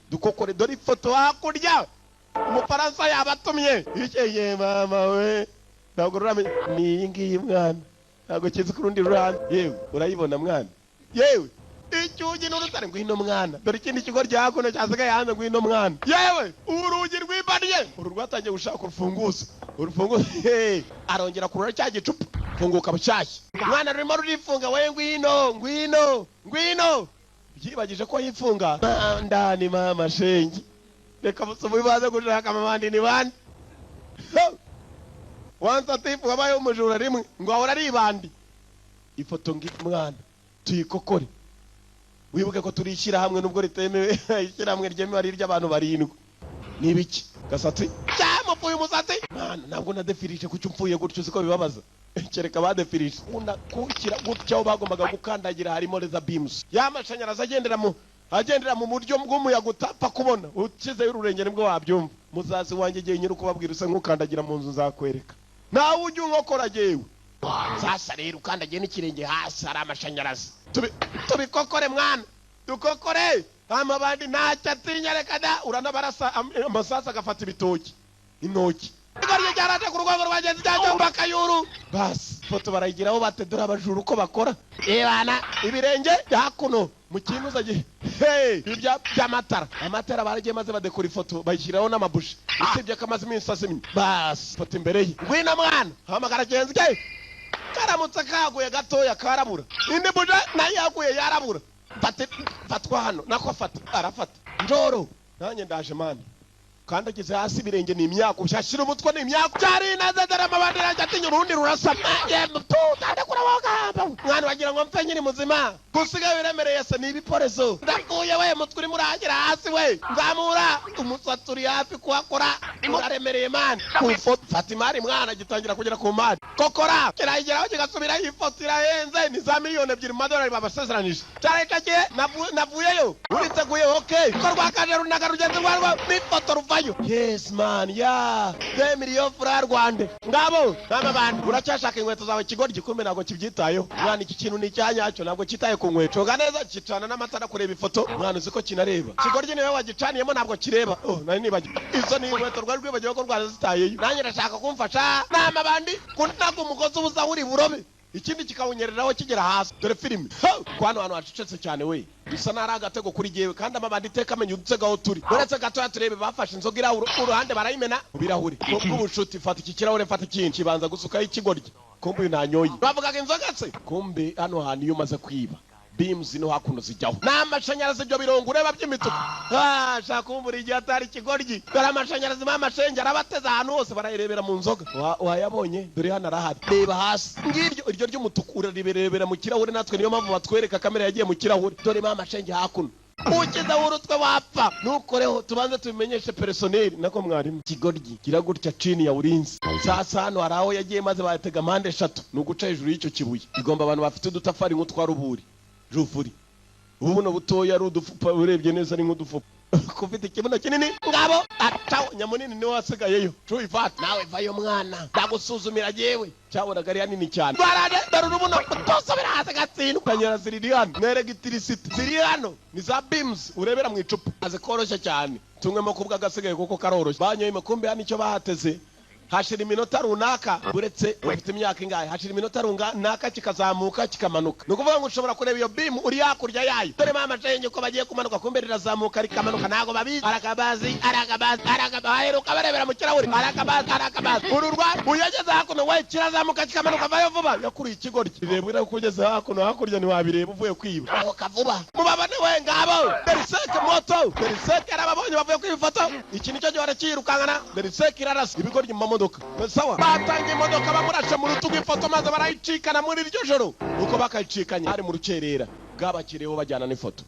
dukokore, dore ifoto hakurya. Umufaransa yabatumye ikeye. Mama we, ntabwo ruramenya ni iyi ngiyi mwana, ntabwo kizi ku rundi ruhande. Yewe urayibona mwana, yewe icyugi n'urutare. Ngwino mwana, dore ikindi kigo rya hakuno cyasigaye hanze. Ngwino mwana. Yewe urugi rw'imbariye, uru rwatangiye gushaka urufunguzo. Urufunguzo, hey, arongera kurura cya gicupa, funguka bushyashya. Mwana rurimo rurifunga. We ngwino, ngwino, ngwino. Byibagije ko yifunga ndani. Mama shenge, reka busubu baze gushaka amabandi ni bande. Wanze atifu wabaye umujura rimwe ngo ahora ari ibandi. Ifoto ngi mwana tuyikokore. Wibuke ko turi ishyirahamwe nubwo ritemewe. Ishyirahamwe ryemewe ari iry'abantu barindwi. Ni ibiki? Gasatsi cyamupfuye umusatsi mwana, ntabwo nadefirije. Kuki upfuye gutyo? Uziko bibabaza? Kereka badefirije. Ukunda kukira gutya, aho bagombaga gukandagira harimo laser beams y'amashanyarazi agendera mu buryo bw'umuyaga utapfa kubona. Ukizeyo ururenge nibwo wabyumva. Muzazi wanjye igihe nyiri ukubabwira usa nk'ukandagira mu nzu, nzakwereka nawe ujya unkokora. Jyewe sasa rero ukandagiye n'ikirenge hasi hari amashanyarazi. Tubikokore mwana, dukokore. Amabandi ntacyo atinya, reka da. Uranabarasa amasasu agafata ibitoki, intoki. Igoryi ryaraje ku rwego rwagenzi cyangwa bakayuru. Basi foto barayigiraho bate? Dore abajura uko bakora. Ebana ibirenge hakuno mu kintu gihe, hey, ibya by'amatara, amatara baragiye maze badekora ifoto, bayishyiraho n'amabuji, usibye ko amaze iminsi azimye. Basi foto imbere ye. Ngwino mwana, hamagara genzi ke. Karamutse kaguye gatoya karabura, indi buje nayo yaguye yarabura. Fate, fatwa hano nako fata, arafata njoro. Nanjye ndaje mani. Kandagize hasi ibirenge ni imyaka, ushyashyira umutwe ni imyaka. Cyari naza, dore amabandi yanjye atinya urundi rurasa. Ndakura wogamba mwana, wagira ngo mpfe nkiri muzima. Gusiga biremereye se ni ibiporezo. Ndakuye we, mutwe urimo uragera hasi. We nzamura umusatsi uri hafi kuhakora, uraremereye mani. Ku ifoto fata imari mwana, gitangira kugera ku mari kokora, kirayigeraho kigasubiraho. Ifoto irahenze, ni za miliyoni 2 mu madolari babasezeranije. Cyarekagiye navuyeyo, uriteguye? Okay, ko rwakaje runaga rugenzi rwarwo n'ifoto ruvayo. Yes man, ya 2 millions francs Rwanda ngabo n'amabandi. Uracyashaka inkweto zawe kigoryi? Kumbe ntabwo kibyitayeho mwana. Iki kintu ni icyanyacyo, ntabwo cyitaye ku nkweto. Coga neza, gicana n'amatara kureba ifoto mwana. Uzi ko kinareba? Kigoryi niwe wagicaniyemo, ntabwo kireba. Oh, nari nibagiwe, izo ni inkweto rwari rwibagiwe ko rwari zitayeyo. Nanjye ndashaka kumfasha n'amabandi kunaga umugozi ubuza uri burobe, ikindi kikawunyereraho kigera hasi. Dore filime ko hano hantu hacecetse cyane we, bisa n'ari agatego kuri jyewe. Kandi amabandi iteka amenya udutego aho turi. Uretse gatoya turebe, bafashe inzoga irahuri uruhande barayimena mu birahuri bw'ubucuti. Fata iki kirahure, fata ikindi, kibanza gusukaho ikigoryi. Kumbe uyu ntanyoye, bavugaga inzoga se. Kumbe hano hantu iyo umaze kwiba Beams no hakuno zijyaho ni amashanyarazi. Ibyo birongo ureba by'imituku, ah, shaka kumbura igihe atari ikigoryi. Dore amashanyarazi, mama shenge arabateze ahantu hose, barayirebera mu nzoga. Wayabonye? Dore hano arahari, reba hasi, ngiryo iryo ry'umutuku urarirebera mu kirahure. Natwe niyo mpamvu batwereka kamera yagiye mu kirahure. Dore mama shenge hakuno, ukiza w'urutwe wapfa. Ntukoreho, tubanze tubimenyeshe personnel, nako mwarimu. Kigoryi gira gutya chini ya ulinzi. Sasa hano hari aho yagiye maze bayatega mpande eshatu, ni uguca hejuru y'icyo kibuye. Igomba abantu bafite udutafari nk'utwa ruburi ruvuri, ubu buno butoya ari udufupa, urebye neza ari nk'udufupa. Kufite ikibuno kinini ngabo acaho nyamunini niwe wasigayeyo. Cuifata nawe vayo mwana, ndagusuzumira jewe. Cyabonaga ari hanini cyane. Barade dore urubuno kutosubira hasi gatsindwa. Kanyara ziri hano, n'electricity ziri hano, ni za beams urebera mu icupa azi koroshye cyane. Tumwemo kubwa agasigaye kuko karoroshye. Banyoye makumbi hano icyo bahateze, hashira iminota runaka, uretse ufite imyaka ingahe, hashira iminota runaka kikazamuka kikamanuka. Ni ukuvuga ngo ushobora kureba iyo beam uri hakurya yayo. Dore mama shenge uko bagiye kumanuka, kumbe rirazamuka rikamanuka, ntabwo babizi. Arakabazi, arakabazi, arakabazi, aheruka barebera mu kirahuri. Arakabazi, arakabazi, uru rwa uyageze hakuno we, kirazamuka kikamanuka. Vayo vuba, yakuriye ikigoryi. Rireba ko ugeze hakuno, hakurya ntiwabireba uvuye kwiba. Aho vuba mubabone we, ngabo beriseke moto beriseke arababonye bavuye kwiba ifoto. Iki nicyo gihe barakiyirukankana. Beriseke irarasa ibigoryi mu mamodoka. Sawa, batanga imodoka bamurashe mu rutugu, ifoto maze barayicikana muri iryo joro. Uko bakayicikanye hari mu rukerera, bwabakiriyeho bajyana n'ifoto.